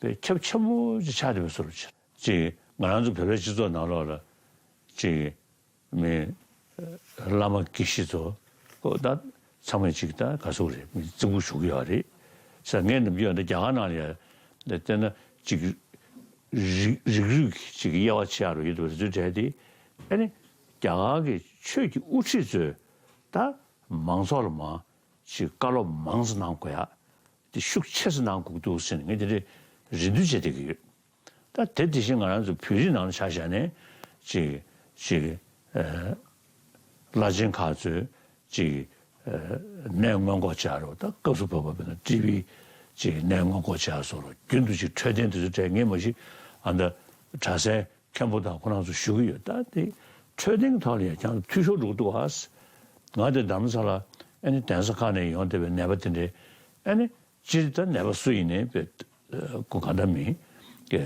དཔེ་ཁྱབ་ཆེན་པོ་ཅིག་ཆགས་བསྡད་པའི་བཟོ་འདྲ་ཅིག་ཅིག་ང་རང་ཚོ་བོད་པའི་སྤྱི་ཚོགས་ནང་ལོགས་ལ་ཅིག་མི་བླ་མ་དགེ་བཤེས་ཚོ་ཁོ་ད་ཚང་མས་ཅིག་ད་ག་ཟེར་དགོས་རེད། མི་རྩི་འགུག་ཞུ་གི་ཡོད་རེད་ཟེར། ངས་ནམ་རྒྱུན་ད་རྒྱ་གར་ནང་ལ་ཡ་བལྟས་ན་ཅིག་རིགས་རིགས་རུས་ཀྱི་ཅིག་དབྱེ་བ་ཕྱེ་ཡག་རུ་ཡོད་དུས་རེད་ཚུལ་བྲལ་ཏེ། ཨ་ནི་རྒྱ་གར་གྱི་ཆོས་ཀྱི་དབུ་ཁྲིད་ཚོས་ད་མང་ཚོགས་ལ་མ་ཅིག་བཀའ་སློབ་མང་ཙམ་གནང་དགོས་ཡ། དེ་ཤུགས་ཆེ་ཙམ་གནང་དགོས་འདུག་ཟེར་ནས་ངས་དེ་འདྲའི་རེ་འདུན་བྱས་བསྡད་ཀྱི་ཡོད། ད་དེ་དེ་བཞིན་ང་རང་ཚོ་བོད་རིགས་ནང་ལ་ཆ་བཞག་ནས་ཅིག་ཅིག་ཨ་བླ་ཆེན་ཁག་ཚོས་ཅིག་ཨ་གནས་སྔོན་འགོག་བྱ་རོགས། ད་སྐབས་སུ་བབས་པ་བས་ན་ཊི་བི་ཅིག་གནས་སྔོན་འགོག་བྱ་སོགས་རོགས་རྒྱུན་དུ་ཅིག་འཕྲོད་བསྟེན་དེ་ཚོ་སྤྲད། ངས་མ་གཞི་ཨ་ད་གྲྭ་སའི་མཁན་པོ་དང་ཁོ་རང་ཚོ་ཞུ་གི་ཡོད། ད་དེ་འཕྲོད་བསྟེན་གྱི་ཐོག་ལ་ཡང་ཀྱང་འཐུས་ཤོར་འགྲོ་གི་འདུག་ཨ། ང་དེ་རྡ་རམ་ས་ལ་ཨ་ནི་གདན་ས་ཁག་ནས་ཡོང་བསྡད་པའི་ནད་པ་དེ་འདྲའི་ཨ་ནི་སྤྱིར་ད་ནད་པ་སུ་ཡིན་ནའི་བས་ཁོ་ག་འདྲ་མིན་གྱི་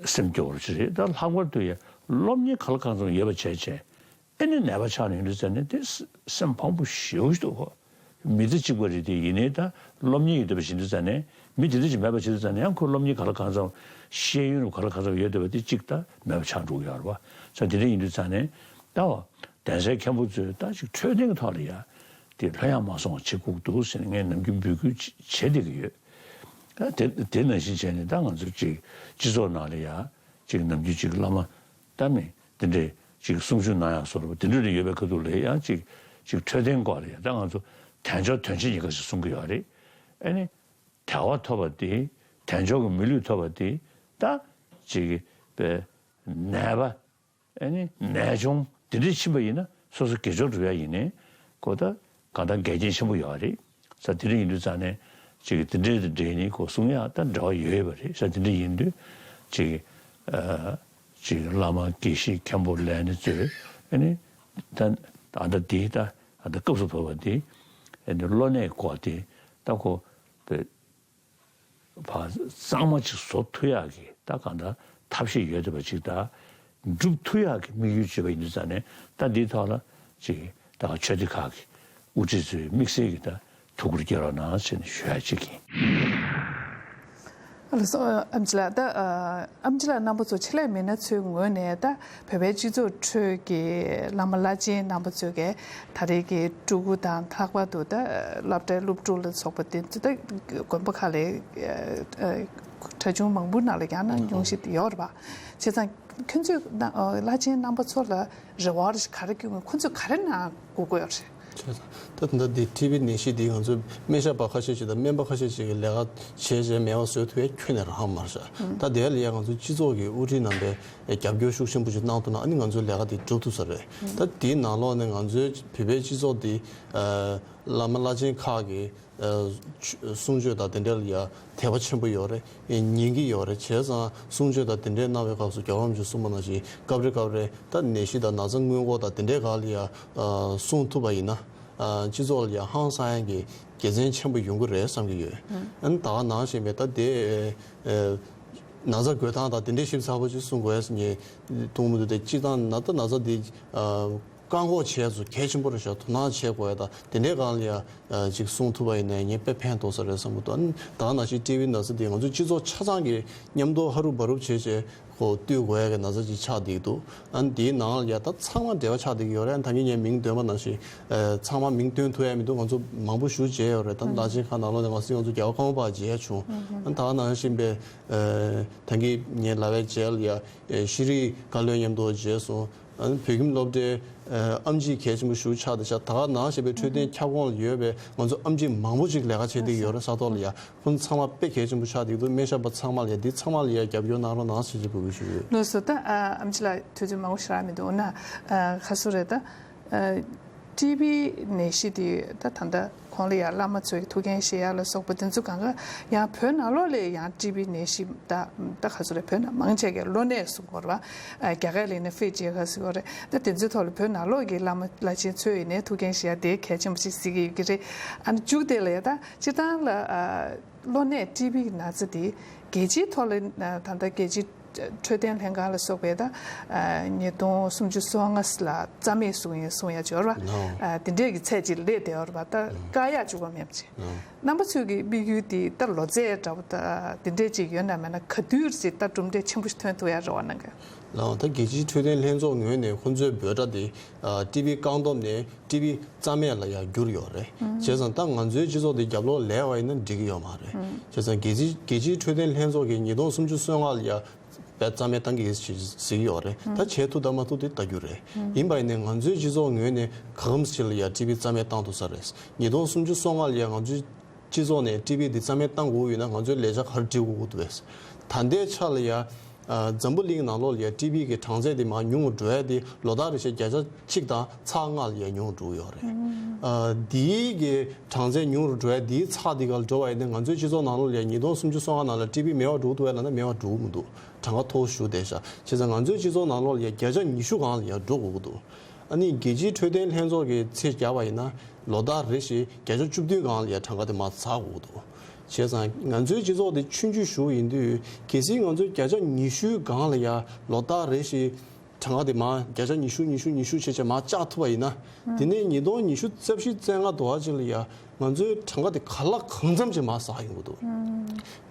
སེམས་སྐྱོ་བོ་ཅིག་རེད། ད་ལྷག་པར་དུ་ཡང་སློབ་གཉེར་ག་ལ་གང་འཚམ་ཡོད་པ་བྱས་བྱས་ཨ་ནི་ནད་པ་ཆགས་ནས་ཡོང་དུས་ཙ་ནས་དེ་སེམས་ཕངས་པོ་ཞེ་པོ་ཞིག་འདུག་གོ། མི་ཚེ་གཅིག་པ་རེད་དེ། ཡིན་ནའི་ད་སློབ་གཉེར་ཡོད་བསྡད་པ་བྱེད་དུས་ཙ་ནས་མི་དེ་འདྲ་ཞིག་མེད་པ་བྱེད་དུས་ཙ་ནས་ཡང་ཁོ་སློབ་གཉེར་ག་ལ་གང་འཚམ་ཤེས་ཡོན་རུ་ག་ལ་གང་འཚམ་ཡོད་བསྡད་པ་དེ་གཅིག་ད་མེད་པ་ཆགས་འགྲོ་གི་ཡོད་རེད་བ། ས་དེ་འདྲ་ཡིན་དུས་ཙ་ནས་ད་བ་གདན་སའི་མཁན་པོ་ཚོས་ད་ཅིག་འཕྲོད་བསྟེན་གྱི་ཐོག་ལ་ཡ་དེ་ལྷོད་ཡངས་མ་སོང་བ་བྱེད་དགོས་འདུག་ཟེར་ནས་ངས་ནམ་རྒྱུན་འབོད་སྐུལ་བྱེད་བསྡད་ཀྱི་ཡོད། ད་དེ་དེ་ནང་བཞིན་བྱས་ནས་ད་ང་ཚོ་ཅིག་སྤྱི་ཚོགས་ནང་ལ་ཡ་ཅིག་ནམ་རྒྱུན་ཅིག་བླ་མ་ད་མི་དེ་འདྲས་ཅིག་གསུང་ཆོས་གནང་ཡག་བཟོ་འདྲ་པོ་དེ་འདྲ་རེ་ཡོད་པའི་ཁ་ཐུག་ལ་ཡང་ཅིག་ཅིག་འཕྲོད་བསྟེན་སྐོར་ལ་ཡང་ད་ང་ཚོ་དལ་འབྱོར་དོན་ཆེན་གཉིས་ཀ་ཞིག་གསུང་གི་ཡོད་རེད། ཨ་ནི་དལ་བ་ཐོབ་པ་དེ་དལ་འབྱོར་གྱི་མི་ལུས་ཐོབ་པ་དེ་ད་ཅིག་པའི་ནད་པ་ཨ་ནི་ནད་གཅོང་དེ་འདྲས་ཕྱིན་པ་ཡིན་ན་སོ་སོ་དགེ་སྦྱོར་སྒྲུབ་ཡག་ཡིན་ནའི་ཁོ་ད་གང་ལྟར་འགལ་རྐྱེན་ཆེན་པོ་ཡོད་རེད། ས་དེ་འདྲ་ཡིན་དུས་ཙང་ནས་ཅིག་དེ་འདྲའི་འབྲེལ་ནས་ཁོ་གསུང་ཡག་ད་འབྲེལ་བ་ཡོད་ཡོད་པ་རེད། ས་དེ་འདྲ་ཡིན་དུས་ཅིག་ཨ་ཅིག་བླ་མ་དགེ་བཤེས་མཁན་པོ་ལས་ནི་ཚོས་ཨ་ནི་ད་ཨ་ད་དེ་ད་ཨ་ད་སྐབས་སུ་བབས་པ་དེ་ཨ་ནི་གློ་ནད་སྐོར་དེ་ད་ཁོ་བས་བ་གཙང་མ་ཅིག་བཟོ་ཐུབ་ཡག་གི་ད་གང་ལྟར་ཐབས་ཤེས་ཡོད་བསྡད་པ་ཅིག་ད་སྒྲུབ་ཐུབ་ཡག་གི་དམིགས་ཡུལ་བྱས་པ་ཡིན་དུས་ཙང་ནས་ད་འདིའི་ཐོག་ལ་ཅིག་ད་ཆོས་སྡེ་ཁག་གི་དབུ་ཁྲིད་ཚོས་དམིགས་བསལ་གྱི་ད་ཐུགས་ཁུར་བསྐྱལ་རོགས་གནང་ཟེར་ནས་ཞུ་ཡག་ཅིག་ཡིན། ལགས་སོ། ཨམ་ཆི་ལགས། ད་ཨམ་ཆི་ལགས་རྣམ་པ་ཚོ་ཆེད་ལས་མི་སྣ་ཚོའི་ངོས་ནས་ད་བོད་པའི་སྤྱི་ཚོགས་ཁྲོད་ཀྱི་བླ་མ་བླ་ཆེན་རྣམ་པ་ཚོས་ཀྱི་ད་རེས་ཀྱི་སྤྲུལ་སྐུ་དང་ལྷག་པར་དུ་ད་སློབ་གྲྭའི་སློབ་ཕྲུག་ལ་སོགས་པ་དེ་ཚོ་ད་དགོན་པ་ཁག་ལས་གྲྭ་ཆུང་མང་པོའི་ནང་ལ་ཡང་ན་ཉུང་ཤས་ཡོད་རེད་པ། བྱས་ཙང་ཁྱོད་ཚོས་ན་བླ་ཆེན་རྣམ་པ་ཚོ་ལ་རེ་བ་རེ་ག་རེ་བསྐྱོན་དགོས། ཁོ་ཚོས་ག་རེ་གནང་དགོས་ཀྱི་ཡོད་རེད། ད་ད་ལྟ་འདི་ཊི་བི་ནད་གཞི་འདི་ང་ཚོ་སྨན་ཞབས་པ་ཁ་ཤས་ཤིག་དང་སྨན་པ་ཁ་ཤས་ཤིག་གིས་ལས་ཀ་བྱས་བྱས་མེད་པ་བཟོ་ཐུབ་ཡ་ཁྱོན་ནས་རག་མ་རེད་ཤག་ད་དེ་ལ་ཡང་ང་ཚོ་སྤྱི་ཚོགས་ཀྱི་དབུ་ཁྲིད་རྣམ་པས་རྒྱབ་སྐྱོར་ཤུགས་ཆེན་པོ་ཞིག་གནང་ཐུབ་ན་ཨ་ནི་ང་ཚོའི་ལས་ཀ་འདི་འགྲུབ་ཐུབ་ས་རེད། ད་དེའི་ནང་ལོགས་ནས་ང་ཚོའི་བོད་པའི་སྤྱི་ཚོགས་འདི་བླ་མ་བླ་ཆེན་ཁག་གི་གསུང་ཆོས་དང་དེ་འདྲ་ལ་ཡ་དད་པ་ཆེན་པོ་ཡོད་རེད། ཉན་གྱི་ཡོད་རེད། བྱས་ཙང་གསུང་ཆོས་དང་དེ་འདྲའི་གནང་བའི་སྐབས་སུ་རྒྱལ་བ་རིན་པོ་ཆེས་གསུངས་པ་ནང་བཞིན་སྐབས་རེ་སྐབས་རེ་ད་ནད་གཞི་དང་ན་ཚ་སྔོན་འགོག་དང་དེ་འདྲའི་སྒང་ལ་ཡ་གསུང་ཐུབ་པ་ཡིན་ན་སྤྱི་ཚོགས་ལ་ཡ་ཧང་སང་ཡ་གི་དགེ་མཚན་ཆེན་པོ་ཡོང་གི་རེད་བསམ་གྱི་ཡོད། ཨ་ནི་ད་ག་ནང་བཞིན་པའི་ད་དེ་ན་ཚ་འགོས་སྟངས་དང་དེ་འདྲའི་ཞིབ་ཚགས་པོ་ཅིག་གསུང་དགོས་ཟེར་ངས་གཏོང་མི་འདུག་དེ་སྤྱིར་བཏང་ན་ད་ན་ཚ་འདི་བཀག་འགོག་བྱས་ཚུལ་གལ་ཆེན་པོ་རེད་ཤག་དོ་སྣང་བྱེད་དགོས་ཡ་དང་དེ་འདྲའི་སྒང་ལ་ཡ་ཅིག་གསུང་ཐུབ་པ་ཡིན་ན་ངས་དཔེ་ཕན་ཐོགས་ས་རེད་བསམ་གྱི་འདུག་ཨ་ནི་ད་ག་ནང་བཞིན་ཊི་བི་ན་ཚ་འདི་ང་ཚོ་སྤྱི་ཚོགས་ཆ་ཚང་གི་མཉམ་དུ་ཧ་རུབ་བ་རུབ་བྱས་བྱས་ཁོ་བཏུལ་དགོས་ཡ་གི་ན་ཚ་ཅིག་ཆགས་བསྡད་འདུག་ཨ་ནི་དེའི་ནང་ལ་ཡ་ད་ཚང་མ་འབྲེལ་བ་ཆགས་བསྡད་ཀྱི་ཡོད་རེད། ད་གིན་ངས་མིང་འདོན་པ་ནང་བཞིན་ཚང་མ་མིང་འདོན་ཐུབ་ཡ་མི་འདུག་ང་ཚོ་མང་པོ་ཞེ་པོ་མཇལ་ཡོད་རེད། ད་བླ་ཆེན་ཁག་ནང་ལོགས་ནས་ང་ཚོ་ང་ཚོ་རྒྱལ་བ་ཀརྨ་པ་མཇལ་ཡ་བྱུང་། ཨ་ནི་ད་ག་ནང་བཞིན་པའི་ད་གིན་ངའི་ལབ་པའི་རྗེས་ལ་ཡ་ཤེས་རིག་བཀའ་བློན་མཉམ་དུ་མཇལ་སོང་། ཨ་ནི་བོད་ཁྱིམ་སློབ་གྲྭའི་ཨ་ཨེམ་ཆི་གལ་ཆེན་པོ་ཞེ་པོ་ཆགས་བསྡད་ཤག་ད་ག་ནང་བཞིན་པའི་འཕྲོད་བསྟེན་ཁྱབ་ཁོངས་ལ་ཡོད་པའི་ང་ཚོ་ཨེམ་ཆི་མང་པོ་ཅིག་ལས་ཀ་བྱེད་བསྡད་ཀྱི་ཡོད་རེད། ས་ཐོག་ལ་ཡ་ཁོང་ཚང་མ་དཔེ་གལ་ཆེན་པོ་ཆགས་བསྡད་འདུག་སྨན་ཞབས་པ་ཚང་མ་ལ་ཡ་འདི་ཚང་མ་ལ་ཡ་རྒྱབ་སྐྱོར་གནང་རོགས་གནང་ཞེས་ཅིག་འབོད་སྐུལ་ཞུ་གི་ཡོད། ལགས་སོ། ད་ཨ་ཨེམ་ཆི་ལགས་དུས་ཚོད་མང་པོ་ཞིག་རག་མི་འདུག་འོ་ན་ཨ་ཁ་སོ་རེད། ད་ཨ་ཊི་བི་ནད་གཞི་དེ་ད་ད་ལྟ་ཁོང་ལ་ཡང་བླ་མ་ཚོས་ཐུགས་འགན་བཞེས་ཡ་ལ་སོགས་པ་དེ་ཚོ་གང་ག་ཡང་བོད་ནང་ལོགས་ལ་ཡང་ཊི་བི་ནད་གཞི་ད་ད་ག་ཚོད་རེད། བོད་ནང་མང་ཆེ་གས་གློ་ནད་གསུང་གི་ཡོད་རེད་པ། རྒྱ་སྐད་ལ་ཡིན་ན་ཧྥེ་ཅེ་ག་ཟེར་གྱི་ཡོད་རེད། ད་དེ་ཚོའི་ཐོག་ལ་བོད་ནང་ལོགས་ཀྱི་བླ་མ་བླ་ཆེན་ཚོས་ཡིན་ནའི་ཐུགས་འགན་བཞེས་ཡ་དེ་གལ་ཆེན་པོ་ཞིག་གཟིགས་ཀྱི་ཡོད་ཀྱི་རེད། ཨ་ནི་མཇུག་དེ་ལ་ཡ་ད་སྤྱིར་བཏང་ལ་ཨ་གློ་ནད་ཊི་བི་གི་ན་ཚ་དེ་རྒྱལ་སྤྱིའི་ཐོག་ལ་ད་ལྟ་རྒྱལ་སྤྱི་འཕྲོད་བསྟེན་ལྷན་ཁང་ལ་སོགས་པས་ད་ཉིས་སྟོང་སུམ་ཅུ་སོ་ལྔ་ལ་རྩ་མེད་བཟོ་ཡིན་གསུང་ཡ་ཅིག་ཡོད་རེད་པ། ཨ་དེ་འདྲས་ཀྱི་ཚད་ཅིག་སླེབས་བསྡད་ཡོད་རེད་པ། ད་བཀག་ཡ་བཅུག་པ་མེད་པ་ཅིག་རྣམ་པ་ཚོས་ཀྱི་དམིགས་ཡུལ་དེ་ད་ལོ་ཚད་འདྲ་པོ་ད་དེ་འདྲས་ཅིག་ཡོད་ན་མེད་ན་ག་དུས་ཅིག་ད་གྲུབ་འབྲས་ཆེན་པོ་ཞིག་ཐོན་ཐུབ་ཡ་རེ་བ་གནང་གི། ལགས། ད་རྒྱལ་སྤྱིའི་འཕྲོད་བསྟེན་ལྷན་ཚོགས་ངོས་ནས་ཁོང་ཚོའི་འབོད་སྒྲ་དེ་ཨ་ཊི་བི་བཀག་སྡོམ་ནས་ཊི་བི་རྩ་མེད་ལ་ཡང་བསྒྱུར་ཡོད་རེད། བྱས་ཙང་ད་ང་ཚོའི་སྤྱི་ཚོགས་འདི་རྒྱབ་ལོགས་ལས་པ་ཡིན་ན་འགྲིག་གི་ཡོད་མ་རེད། བྱས་ཙང་རྒྱལ་སྤྱི་རྒྱལ་སྤྱིའི་འཕྲོད་བསྟེན་ལྷན་ཚོགས་ཀྱིས་ཉིས་སྟོང་སུམ་ཅུ་སོ་ལྔ་ལ་ཡ་བས་རྩ་མེད་བཏང་གི་ཡིན་ཞེས་ཟེར་གྱི་ཡོད་རེད། ད་བྱས་ཐུབ་དང་མ་ཐུབ་དེ་ལྟ་རྒྱུ་རེད། ཡིན་པ་ཡིན་ནའི་ང་ཚོའི་སྤྱི་ཚོགས་ངོས་ནས་གང་འཚམ་ཞིག་ལ་ཡ་ཊི་བི་རྩ་མེད་བཏང་ཐུབ་ས་རེད། ཉིས་སྟོང་སུམ་ཅུ་སོ་ལྔ་ལ་ཡ་ང་ཚོའི་སྤྱི་ཚོགས་ནས་ཊི་བི་འདི་རྩ་མེད་བཏང་དགོས་ཡོད་ན་ང་ཚོའི་ལས་འཆར་ག་རེ་སྒྲིག་དགོས་ཀྱི་འདུག་བས། ད་ལྟའི་ཆ་ལ་ཡ་ ཨ་འཛམ་བུ་གླིང་ནང་ལོགས་ལ་ཡ་ཊི་བི་གི་གྲངས་ཚད་དེ་མར་ཉུང་རུ་འགྲོ་ཡ་དེ་ལོ་ལྟར་རེ་བཞིན་བརྒྱ་ཆ་གཅིག་དང་ཚེག་ལྔ་ལ་ཡ་ཉུང་རུ་འགྲོ་གི་ཡོད་རེད། ཨ་དེའི་གི་གྲངས་ཚད་ཉུང་རུ་འགྲོ་ཡ་དེའི་ཚེག་དེ་ག་ལ་འགྲོ་བ་ཡིན་ན། ང་ཚོའི་སྤྱི་ཚོགས་ནང་ལོགས་ལ་ཡ་ཉིས་སྟོང་སུམ་ཅུ་སོ་ལྔ་ནང་ལ་ཊི་བི་མེད་པ་འགྲོ་གི་འདུག་གས་ལབ་ན་མེད་པ་འགྲོ་གི་མི་འདུག་གྲངས་ཀ་མཐོ་ཤོས་དེ་ཤག་བྱས་ཙང་ང་ཚོའི་སྤྱི་ཚོགས་ནང་ལོགས་ལ་ཡ་བརྒྱ་ཆ་ཉི་ཤུ་སྒང་ལ་ཡ་འགྲོ་དགོས་ཀྱི་འདུག་ཨ་ནི་རྒྱལ་སྤྱིའི་འཕྲོད་བསྟེན་ལྷན་ཚོགས་ཀྱིས་ཚད་བརྒྱབ་པ་ཡིན་ན། ལོ་ལྟར་རེ་བཞིན་བརྒྱ་ཆ་བཅུ་བདུན་སྒང་ལ་ཡ་གྲངས་ཀ་དེ་མར་འཛེག་དགོས་ཀྱི་འདུག་བྱས་ཙང་ང་ཚོའི་སྤྱི་ཚོགས་དེ་ཆུང་ཆུང་ཞིག་ཡིན་དུས། གལ་སྲིད་ང་ཚོས་བརྒྱ་ཆ་ཉི་ཤུའི་སྒང་ལ་ཡ་ལོ་ལྟར་རེ་བཞིན་གྲངས་ཀ་དེ་མར་བརྒྱ་ཆ་ཉི་ཤུ་ཉི་ཤུ་ཉི་ཤུ་བྱས་བྱས་མར་བཅག་ཐུབ་པ་ཡིན་ན། དེ་ནས་ཉིས་སྟོང་ཉི་ཤུ་རྩ་བཞི་རྩ་ལྔ་དུ་བ་ཅིག་ལ་ཡ་ང་ཚོའི་གྲངས་ཀ་དེ་གང་ལ་གང་འཚམ་ཅིག་མར་འཛེག་ཡོང་གི་འདུག་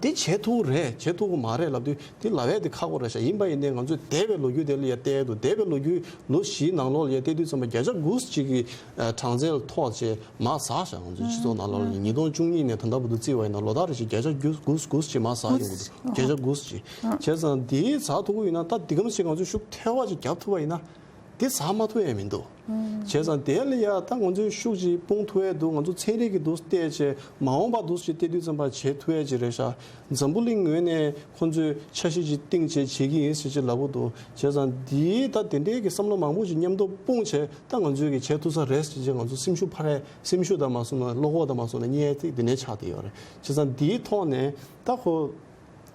འདི་བྱེད་ཐུབ་ཀྱི་རེད། བྱེད་ཐུབ་ཀྱི་མ་རེད་ལབ་དུས་འདི་ལབ་ཡ་དེ་ཁག་པོ་རེད་ཤག་ཡིན་པ་ཡིན་ནའི་ང་ཚོས་འདས་པའི་ལོ་རྒྱུས་དེ་ལ་ཡ་བལྟས་འདུག་འདས་པའི་ལོ་རྒྱུས་ལོ་བཞིའི་ནང་ལོགས་ལ་ཡ་བལྟས་དུས་ཙམ་པ་བརྒྱ་ཆ་དགུ་ཅིག་གི་ཨ་གྲངས་ཚད་ལ་ཐོག་བྱས་མར་འཛེགས་ཤག་ང་ཚོའི་སྤྱི་ཚོགས་ནང་ལོགས་ལ་ཉིས་སྟོང་བཅུ་གཉིས་ནས་ད་ལྟ་བར་དུ་བརྩིས་པ་ཡིན་ན་ལོ་ལྟར་རེ་བཞིན་བརྒྱ་ཆ་དགུ་དགུ་དགུ་ཅིག་མར་འཛེགས་ཡོང་གི་འདུག་བརྒྱ་ཆ་དགུ་ཅིག་བྱས་ཙང་འདི་འཛེགས་ཐུབ་ཀྱི་ཡོད་ན། ད་འདི་གམ་ཞིག་ང་ཚོས་ཤུགས་ཐེ་བ་ཅིག་རྒྱབ་ཐུབ་པ་ཡིན་ན། དེ་འཛེགས་མ་ཐུབ་ཡ་མི་འདུག་བྱས་ཙང་དེ་ལ་ཡ་ད་ང་ཚོས་ཤུགས་ཅིག་སྤུངས་ཐུབ་ཡ་འདུག་ང་ཚོ་ཚན་རིག་གི་འདུག་བལྟས་བྱས། མ་འོངས་པ་འདུག་ཅིག་བལྟས་དུས་ཙམ་པ་བྱེད་ཐུབ་ཡ་ཅིག་རེད་ཤག་འཛམ་བུ་གླིང་ངོས་ནས་ཁོང་ཚོས་འཆར་གཞི་ཅིག་བཏིང་བྱས་བྱེད་ཀྱི་ཡིན་ཟེར་ཅིག་ལབ་ཀྱི་འདུག་བྱས་ཙང་འདིའི་ད་དེ་འདྲའི་གི་བསམ་བློ་མང་པོ་ཅིག་མཉམ་དུ་སྤུངས་བྱས། ད་ང་ཚོས་གི་བྱེད་ཐུབ་ས་རེད་ཟེར་ཅིག་ང་ཚོ་སེམས་ཤུགས་འཕར་ཡ། སེམས་ཤུགས་དང་མ་སོང་ན་བློ་ཁོག་དང་མ་སོང་ན་རྙེད་ཡ་དེ་འདི་ནས་ཆགས་བསྡད་ཡོད་རེད། བྱས་ཙང་འདིའི་ཐོག་ནས་ད་ཁོ།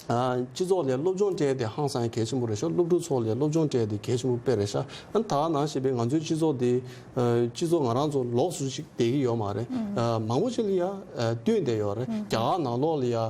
ཨ་སྤྱི་ཚོགས་ལ་སློབ་སྦྱོང་སྤྲད་དེ་ཧང་སང་གལ་ཆེན་པོ་རེད་ཤག་སློབ་ཕྲུག་ཚོ་ལ་སློབ་སྦྱོང་སྤྲད་དེ་གལ་ཆེན་པོ་དཔེ་རེད་ཤག་ཨ་ད་ག་ནང་བཞིན་པའི་ང་ཚོའི་སྤྱི་ཚོགས་འདི། ཨ་སྤྱི་ཚོགས་ང་རང་ཚོ་ལོགས་སུ་ཞིག་བསྡད་ཀྱི་ཡོད་མ་རེད། ཨ་མང་པོ་ཅིག་ལ་ཡ་ཨ་བསྟུན་བསྡད་ཡོད་རེད། རྒྱ་གར་ནང་ལོགས་ལ་ཡ་ཨ་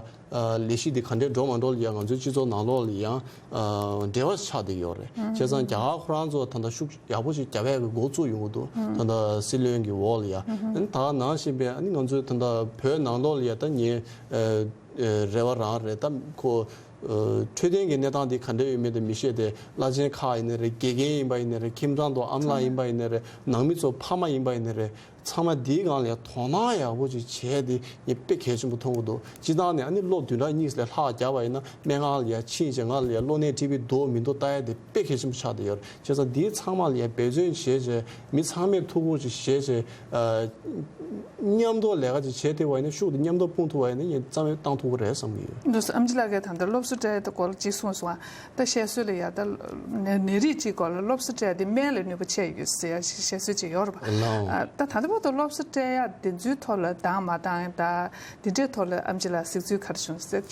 ལས་གཞི་འདི་ག་འདྲས་འགྲོ་མ་འགྲོ་ལ་ཡ་ང་ཚོའི་སྤྱི་ཚོགས་ནང་ལོགས་ལ་ཡང་ཨ་འབྲེལ་བ་ཆགས་བསྡད་ཀྱི་ཡོད་རེད། བྱས་ཙང་རྒྱ་གར་ཁོ་རང་ཚོ་ད་ལྟ་ཤུགས་ཡག་པོ་ཞིག་རྒྱབ་ཡག་གི་འགོ་བཙུགས་ཡོང་གི་འདུག་ད་ལྟ་སྲིད་བློན་གྱི་འོག་ལ་ཡ། ཨ་ནི་ད་ག་ནང་བཞིན་པའི་ཨ་ནི་ང་ཚོའི་ད་ལྟ་བོད་ནང་ལོགས་ལ་ཡ་ད་ཉེ། ཨ། ཨེ། རེ་བ་རང་རེད། ད་ཁོ། ཨེ། འཕྲོད་བསྟེན་གྱི་གནས་སྟངས་འདི་ག་འདྲ་ཡོད་མེད་དེ་མི་ཤེས་ཏེ། བླ་ཆེན་ཁག་ཡིན་ནའི་རེད། དགེ་རྒན་ཡིན་པ་ཡིན་ནའི་རེད། ཁྱིམ་ཚང་དང་ཨ་མ་ལགས་ཡིན་པ་ཡིན་ནའི་རེད། ནང་མི་ཚོ་ཕ་མ་ཡིན་པ་ཡིན་ནའི་རེད། ཚང་མ་འདིའི་སྒང་ལ་ཡ་དོ་སྣང་ཡག་པོ་ཅིག་བྱས་ཏེ་ངས་དཔེ་གལ་ཆེན་པོ་མཐོང་གི་འདུག་སྤྱིར་བཏང་ནས་ཨ་ནི་ལོ་བདུན་ཕྲག་གཉིས་ལས་ལྷག་བརྒྱབ་པ་ཡིན་ན་སྨན་ཁང་ལ་ཡ་ཕྱིན་བྱས་ང་ལ་ཡ་གློ་ནད་ཊི་བི་འདུག་མི་འདུག་ལྟ་ཡ་དེ་དཔེ་གལ་ཆེན་པོ་ཆགས་བསྡད་ཡོད་རེད། བྱས་ཙང་འདིའི་ཚང་མ་ལ་ཡ་འབད་བརྩོན་བྱས་བྱས་མི་ཚང་མས་ཐུགས་ཁུར་ཅིག་བཞེས་བྱས། ཨ། མཉམ་དུ་ལས་ཀ་ཅིག་བྱས་ཐུབ་པ་ཡིན་ན། ཤུགས་དེ་མཉམ་དུ་སྤུངས་ཐུབ་པ་ཡིན་ན་ངས་རྩ་བའི་བཏང་ཐུབ་ཀྱི་རེད་བསམ་གྱི་ཡོད། འདུག་སེ་ཨེམ་ཆི་ལགས་ཀྱིས་ད་ལྟ་སློབ་གསོ་སྤྲད་ཡག་སྐོར་ལ་ཅིག་གསུངས་སོང་ཨ། ད་བཤད་སྲོལ་ལ་ཡ་ད་ནད་ནད་རིགས་ཅིག་སྐོར་ལ་སློབ་གསོ་སྤྲད་དེ་སྨན་ལ་ནུས་པ་ཆེ་ཡོད་ཟེར་ཡ་ཞིག་བཤད་སྲོལ་ཅིག་ཡོད་རེད་པ། ལགས་འོང་། ཨ། ད་ད་ལྟ་བར་དུ་སློབ་གསོ་སྤྲད་ཡག་དེ་ཚོའི་ཐོག་ལ་འདང་མ་འདང་ད་དེ་འདྲའི་ཐོག་ལ་ཨེམ་ཆི་ལགས་གཟིགས་ཚུལ་ག་རེ་བྱུང་ཟེར་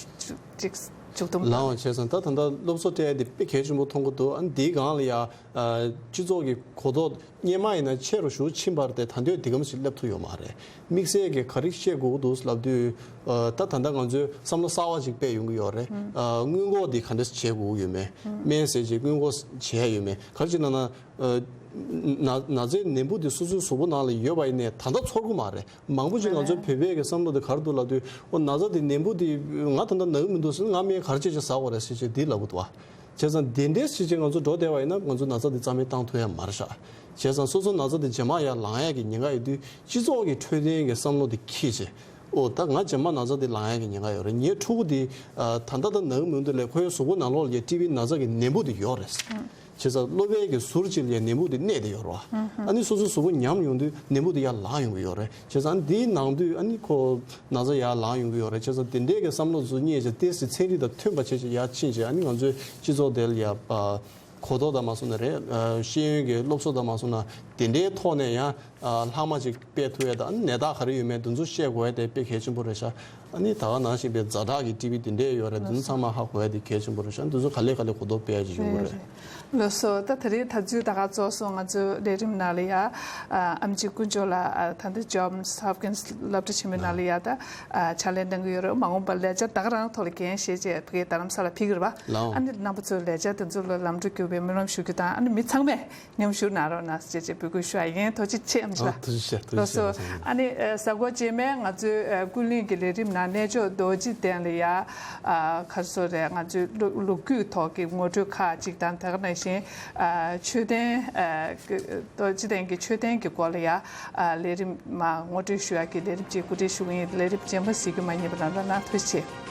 ཅིག་མཇུག་བསྡོམས། ལགས་འོང་། བྱས་ཙང་ད་ད་ལྟ་སློབ་གསོ་སྤྲད་ཡག་དེ་དཔེ་གལ་ཆེན་པོ་མཐོང་གི་འདུག་ཨ་ནི་འདིའི་སྒང་ལ་ཡ། ཨ། སྤྱི་ཚོགས་ཀྱི་གོ་རྟོགས་སྔོན་མ་ཡིན་ན་ཆེ་རུ་ཞེ་པོ་ཕྱིན་པ་རེད་དེ། ད་དུང་དེ་གམ་ཞིག་སླེབས་ཐུབ་ཡོད་མ་རེད། དམིགས་བསལ་གྱི་ག་རེ་བཤད་དགོས་ཀྱི་འདུག་ལབ་དུས། ཨ། ད་ད་ལྟ་ང་ཚོས་བསམ་བློ་གསར་བ་ཅིག་སྤེལ་ཡོང་གི་ཡོད་རེད། ཨ། སྔོན་འགོག་འདི་ག་འདྲས་བྱེད་དགོས་ཀྱི་ཡོད་མེད། སྨན་ཟས་བཅས་སྔོན་འགོག་བྱེད་ཡ་ཡོད་མེད། ག་རེ་བྱས་ན་ན། ཨ། ན་ན་ཚའི་ནད་འབུ་དེ་སོ་སོའི་གཟུགས་པོ་ནང་ལ་ཡོད་པ་ཡིན་ནའི་ད་ལྟ་ཚོར་གྱི་མ་རེད། མང་པོ་ཅིག་ང་ཚོ་བོད་པའི་གི་བསམ་བློ་དེ་ག་རེ་འདུག་ལབ་དུས། ཨོ། ན་ཚ་དེ་ནད་འབུ་དེ་ང་ད་ལྟ་ན་གི་མི་འདུག་ཟེར་ན། ང་སྨན་ག་རེ་བྱས་བྱས་ཟ་དགོས་རེད་ཟེར་བྱས་འདི་ལབ་ཀྱི་འདུག་བ། བྱས་ཙང་དེ་འདྲའི་ཞིག་ཅིག་ང་ཚོ་འགྲོ་བསྡད་པ་ཡིན་ན་ང་ཚོ་ན་ཚ་འདི་རྩ་མེད་བཏང་ཐུབ་ཡ་མ་རེད་ཤག་བྱས་ཙང་སོ་སོ་ན་ཚ་འདི་རྗེས་མ་ཡར་ལངས་ཡ་གི་ཉེན་ཁ་ཡོད་དུས། སྤྱི་ཚོགས་ཀྱི་འཕྲོད་བསྟེན་གྱི་བསམ་བློ་འདི་འཁྱེར་བྱས། ཨོ། ད་ང་རྗེས་མ་ན་ཚ་འདི་ལངས་ཡ་གི་ཉེན་ཁ་ཡོད་རེད། ངའི་ཕྲུ་གུ་འདི། ཨ། ད་ལྟ་ད་ན་གི་མི་འདུག་ལས། ཁོའི་གཟུགས་པོ་ནང་ལོགས་ལ་ཡ་ཊི་བི་ན་ཚ་གི་ནད་འབུ་འདི་ཡོད་རེད། བྱས་ཙང་གློ་བའི་གི་ཟུར་གཅིག་ལ་ཡ་ནད་འབུ་དེ་གནས་བསྡད་ཡོད་རེད་བ། ཨ་ནི་སོ་སོའི་གཟུགས་པོ་ཉམས་ཡོང་དུས་ནད་འབུ་དེ་ཡར་ལངས་ཡོང་གི་ཡོད་རེད། བྱས་ཙང་འདིའི་ནང་དུས་ཨ་ནི་ཁོ་ན་ཚ་ཡར་ལངས་ཡོང་གི་ཡོད་རེད། བྱས་ཙང་དེ་འདྲའི་གི་བསམ་བློ་ཚོ་རྙེད་བྱས། ཏོག་ཙམ་ཚན་རིག་དང་མཐུན་པ་བྱས་བྱས་ཡར་ཕྱིན་བྱས། ཨ་ནི་ང་ཚོའི་སྤྱི་ཚོགས་དེ་ལ་ཡ། ཨ། གོ་རྟོགས་དང་མ་སོང་ན་རེད། ཨ། ཤེས་ཡོན་གྱི་སློབ་གསོ་དང་མ་སོང་ན་དེ་འདྲའི་ཐོག་ནས་ཡང་། ཨ། ལྷག་མ་ཅིག་སྤེལ་ཐུབ་ཡ་དང་། ཨ་ནི་ནད་རྟགས་ག་རེ་ཡོད་མེད་དེ་ཚོ་ཤེས་དགོས་ཡ་དེ་དཔེ་གལ་ཆེན་པོ་རེད་ཤག་ཨ་ནི་ད་ག་ནང་བཞིན་པའི་ཛ་དྲག་གི་ཊི་བི་དེ་འདྲས་ཡོད་རེད། དེ་ཚོ་ཚང་མ་ཧ་གོ་ཡ་དེ་གལ་ཆེན་པོ་རེད་ཤག་དེ་ཚོ་ག་ལེ་ག་ལེ་གོ་རྟོགས་སྤེལ་ཡ་ཅིག་ཡོང་གི་རེད། ལགས་སོ། ད་དེ་རིང་ད་ཚོད་ད་ག་ཚོགས་སོང་། ང་ཚོའི་ལས་རིམ་ནང་ལ་ཡ། ཨ། ཨེམ་ཆི་དཀོན་མཆོག་ལགས། ཨ། ད་ལྟ་Johns Hopkins སློབ་གྲྭ་ཆེན་མོའི་ནང་ལ་ཡ་ད། ཨ། ཕྱག་ལས་གནང་གི་ཡོད་རེད། མ་འོངས་པར་ལས་འཆར་ད་ག་རང་ཐོག་ལ་འགན་བཞེས་བྱས་ཕ་གིའི་རྡ་རམ་ས་ལ་ཕེབས་ཀྱི་རེད་པ། ལགས་འོང་། ཨ་ནི་རྣམ་པ་ཚོས་ལས་འཆར་དེ་ཚོ་ལ་ལམ་འགྲོ་རྒྱུག་པའི་སྨོན་ལམ་ཞུ་རྒྱུ་དང་། ཨ་ནི་མི་ཚང་མས་མཉམ་ཞུགས་གནང་རོགས་གནང་ཞེས་བཅས་འབོད་སྐུལ་ཞུ་བ་ཡིན། ཐུགས་རྗེ་ཆེ་ཨེམ་ཆི་ལགས། ཨ། ཐུགས་རྗེ་ཆེ། ཐུགས་རྗེ་ཆེ། ལགས་སོ། ཨ་ནི། ཨ། གཟའ་འཁོར་རྗེས་མའི་ང་ཚོའི། ཨ། ཀུན་གླེང་གི་ལས་རིམ་ནང་གནས་མཆོག་རྡོ་རྗེ་གདན་ལ་ཡ། ཨ། ག་རེ་ཟེར་དགོས་རེད། ང་ཚོའི་ལོ་ལོ་རྒྱུས་ཐོག་གི་ངོ་སྤྲོད་ཁག་ཅིག་དང་། དེ་ག་ནང་བཞིན། ཨ། མཆོད་རྟེན། ཨ། རྡོ་རྗེ་གདན་གྱི་མཆོད་རྟེན་གྱི་སྐོར་ལ་ཡ། ཨ། ལས་རིམ་མར་ངོ་སྤྲོད་ཞུ་ཡག་གི་ལས་རིམ་ཅིག་གོ་སྒྲིག་ཞུ་གི་ཡིན། ལས་རིམ་རྗེས་མ་གཟིགས་རྒྱུ་མ་བསྙེལ་བ་ལམ་སྟོན་གནང་། ཐུགས་རྗེ་ཆེ།